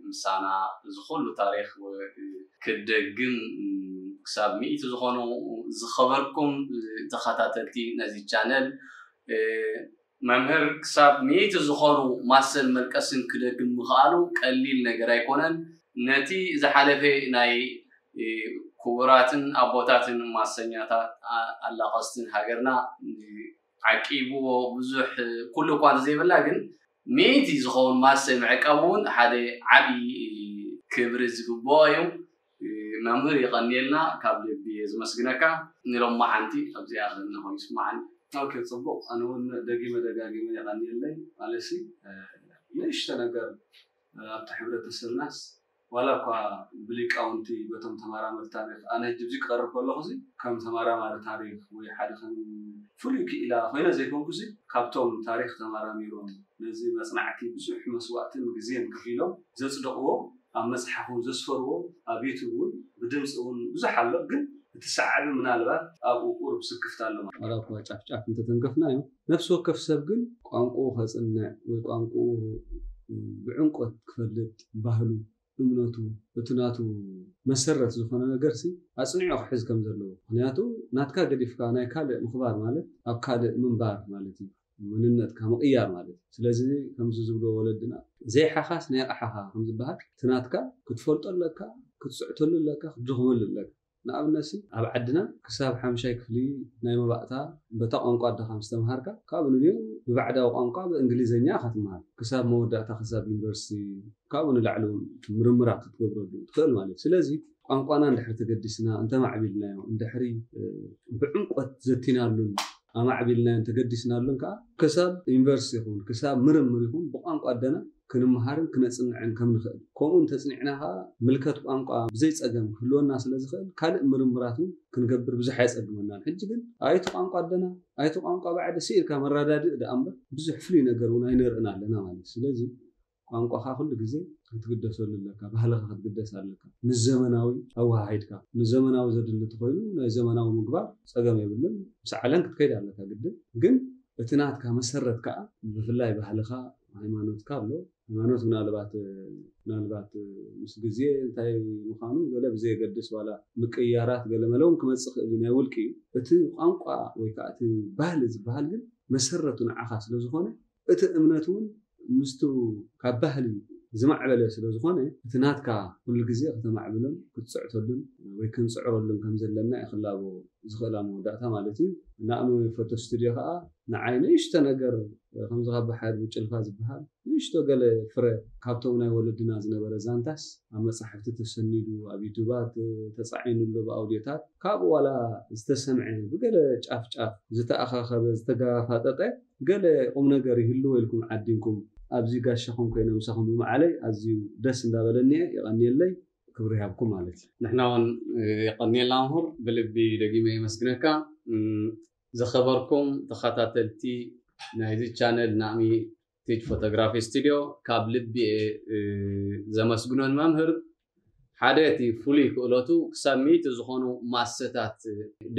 ምሳና እዚ ኩሉ ታሪኽ ክትደግም ክሳብ ሚእቲ ዝኾኑ ዝኸበርኩም ተኸታተልቲ ነዚ ቻነል መምህር ክሳብ ሚእቲ ዝኾኑ ማሰን መልቀስን ክደግም ምኽኣሉ ቀሊል ነገር ኣይኮነን። ነቲ ዝሓለፈ ናይ ክቡራትን ኣቦታትን ማሰኛታት ኣላቐስትን ሃገርና ዓቂብዎ ብዙሕ ኩሉ እኳ እንተዘይብልና ግን ሚእቲ ዝኸውን ማሰ ምዕቃብ እውን ሓደ ዓብዪ ክብሪ ዝግብኦ እዩ። መምህር የቐንየልና፣ ካብ ልቢ እየ ዝመስግነካ። ንሎማዓንቲ ኣብዚኣ ከለና ኮይኑ ይስማዓኒ። ኦኬ፣ ጽቡቕ። ኣነ እውን ደጊመ ደጋጊመ የቐንየለይ። ማለትሲ ንእሽቶ ነገር ኣብቲ ሕብረተሰብናስ ዋላ እኳ ብሊቃውንቲ በቶም ተመራመርቲ ታሪክ ኣነ ሕጂ እዚ ክቐርብ ከለኹ እዚ ከም ተመራማሪ ታሪክ ወይ ሓደ ከም ፍሉይ ክኢላ ኮይነ ዘይኮንኩ እዚ ካብቶም ታሪክ ተመራሚሮም ነዚ መፅናዕቲ ብዙሕ መስዋእትን ግዜን ከፊሎም ዘፅደቕዎ ኣብ መፅሓፍ እውን ዘስፈርዎ ኣብ ዩቱብ እውን ብድምፂ እውን ብዙሕ ኣሎ ግን እቲ ሰዓቢ ምናልባት ኣብኡ ቁሩብ ስክፍታ ኣሎ ማለት ዋላ እኳ ጫፍ ጫፍ እንተተንከፍናዮ ነፍሲ ወከፍ ሰብ ግን ቋንቁኡ ከፅንዕ ወይ ቋንቁኡ ብዕምቆት ክፈልጥ ባህሉ እምነቱ እቲ ናቱ መሰረት ዝኾነ ነገር ሲ ኣፅኒዑ ክሕዝ ከም ዘለዎ ምክንያቱ ናትካ ገዲፍካ ናይ ካልእ ምኽባር ማለት ኣብ ካልእ ምንባር ማለት እዩ መንነትካ ምቕያር ማለት እዩ ስለዚ ከምዚ ዝብሎ ወለድና ዘይሓኻስ ናይ ኣቕሓኻ ከም ዝበሃል እቲ ናትካ ክትፈልጦ ኣለካ ክትፅዕተሉ ኣለካ ክትድኽመሉ ኣለካ ንኣብነትሲ ኣብ ዓድና ክሳብ ሓምሻይ ክፍሊ ናይ መባእታ በታ ቋንቋ ኣደኻ ምስ ተምሃርካ ካብኡ ንድኡ ብባዕዳዊ ቋንቋ ብእንግሊዘኛ ኢኻ ትምሃር ክሳብ መወዳእታ ክሳብ ዩኒቨርሲቲ ካብኡ ንላዕሊ እውን ምርምራት ክትገብረሉ ትኽእል ማለት እዩ ስለዚ ቋንቋና እንድሕሪ ተገዲስና እንተማዕቢልናዮ እንድሕሪ ብዕምቆት ዘቲናሉን ኣማዕቢልናዮን ተገዲስናሉን ከዓ ክሳብ ዩኒቨርሲቲ ይኹን ክሳብ ምርምር ይኹን ብቋንቋ ኣደና ክንምሃርን ክነፅንዕን ከም ንኽእል ከምኡ እንተፅኒዕና ከዓ ምልከት ቋንቋ ብዘይ ፀገም ክህልወና ስለ ዝኽእል ካልእ ምርምራት እውን ክንገብር ብዙሕ ኣየፀግመናን ሕጂ ግን ኣይቲ ቋንቋ ኣደና ኣይቲ ቋንቋ ባዕዲ ስኢልካ መረዳድእ ደኣ እምበር ብዙሕ ፍሉይ ነገር እውን ኣይንርእን ኣለና ማለት እዩ ስለዚ ቋንቋኻ ኩሉ ግዜ ክትግደሰሉ ኣለካ፣ ባህልኻ ክትግደስ ኣለካ። ምስ ዘመናዊ ኣወሃሂድካ፣ ንዘመናዊ ዘድሊ እንተኾይኑ ናይ ዘመናዊ ምግባር ጸገም የብሉን፣ ምስ ዓለም ክትከይድ ኣለካ ግድን። ግን እቲ ናትካ መሰረት ከኣ ብፍላይ ባህልኻ፣ ሃይማኖትካ ኣሎ። ሃይማኖት ምናልባት ምናልባት ምስ ግዜ እንታይ ምዃኑ ገለ ብዘየገድስ ዋላ ምቅይያራት ገለ መለ እውን ክመጽእ ይኽእል እዩ፣ ናይ ውልቂ እዩ። እቲ ቋንቋ ወይ ከኣ እቲ ባህሊ ዝበሃል ግን መሰረቱ ንዓኻ ስለ ዝኾነ እቲ እምነት እውን ምስቱ ካብ ባህሊ ዝማዕበለ ስለ ዝኾነ እቲ ናትካ ኩሉ ግዜ ከተማዕብሎን ክትፅዕተሉን ወይ ክንፅዕረሉን ከም ዘለና እዩ ክላቦ ዝኽእል ኣብ መወዳእታ ማለት እዩ ንኣም ፎቶ ስቱድዮ ከዓ ንዓይ ንእሽተ ነገር ከምዚ ካብ ብሓድ ብጭልፋ ዝበሃል ንእሽቶ ገለ ፍረ ካብቶም ናይ ወለድና ዝነበረ ዛንታስ ኣብ መፃሕፍቲ ተሰኒዱ ኣብ ዩቱባት ተፃዒኑ ኣሎ ብኣውዲዮታት ካብኡ ዋላ ዝተሰምዐ ብገለ ጫፍ ጫፍ ዝተኣኻኸበ ዝተገፋጠጠ ገለ ቁምነገር ይህልዎ ኢልኩም ዓዲምኩም ኣብዚ ጋሻኹም ኮይነ ምሳኹም ብምዓለይ ኣዝዩ ደስ እንዳበለኒ እየ። የቐንየለይ፣ ክብሪ ይሃብኩም ማለት እዩ። ንሕና እውን የቐንየልና መምህር፣ ብልቢ ደጊመ የመስግነካ። ዝኸበርኩም ተኸታተልቲ ናይዚ ቻነል ናእሚ ቲች ፎቶግራፊ ስቱድዮ ካብ ልቢ እየ ዘመስግኖ ንመምህር ሓደ እቲ ፍሉይ ክእለቱ ክሳብ ሚእቲ ዝኾኑ ማሰታት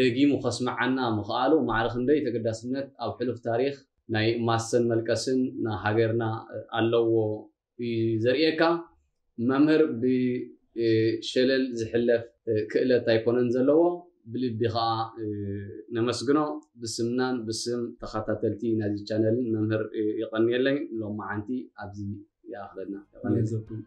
ደጊሙ ከስምዓና ምኽኣሉ ማዕረ ክንደይ ተገዳስነት ኣብ ሕሉፍ ታሪኽ ናይ ማሰን መልቀስን ንሃገርና ኣለዎ እዩ ዘርእየካ። መምህር ብሸለል ዝሕለፍ ክእለት ኣይኮነን ዘለዎ፣ ብልቢ ከዓ ነመስግኖ። ብስምናን ብስም ተኸታተልቲ ናዚ ቻነልን መምህር የቐንየለይ። ሎማዓንቲ ኣብዚ ይኣኽለና። ይዘኩም።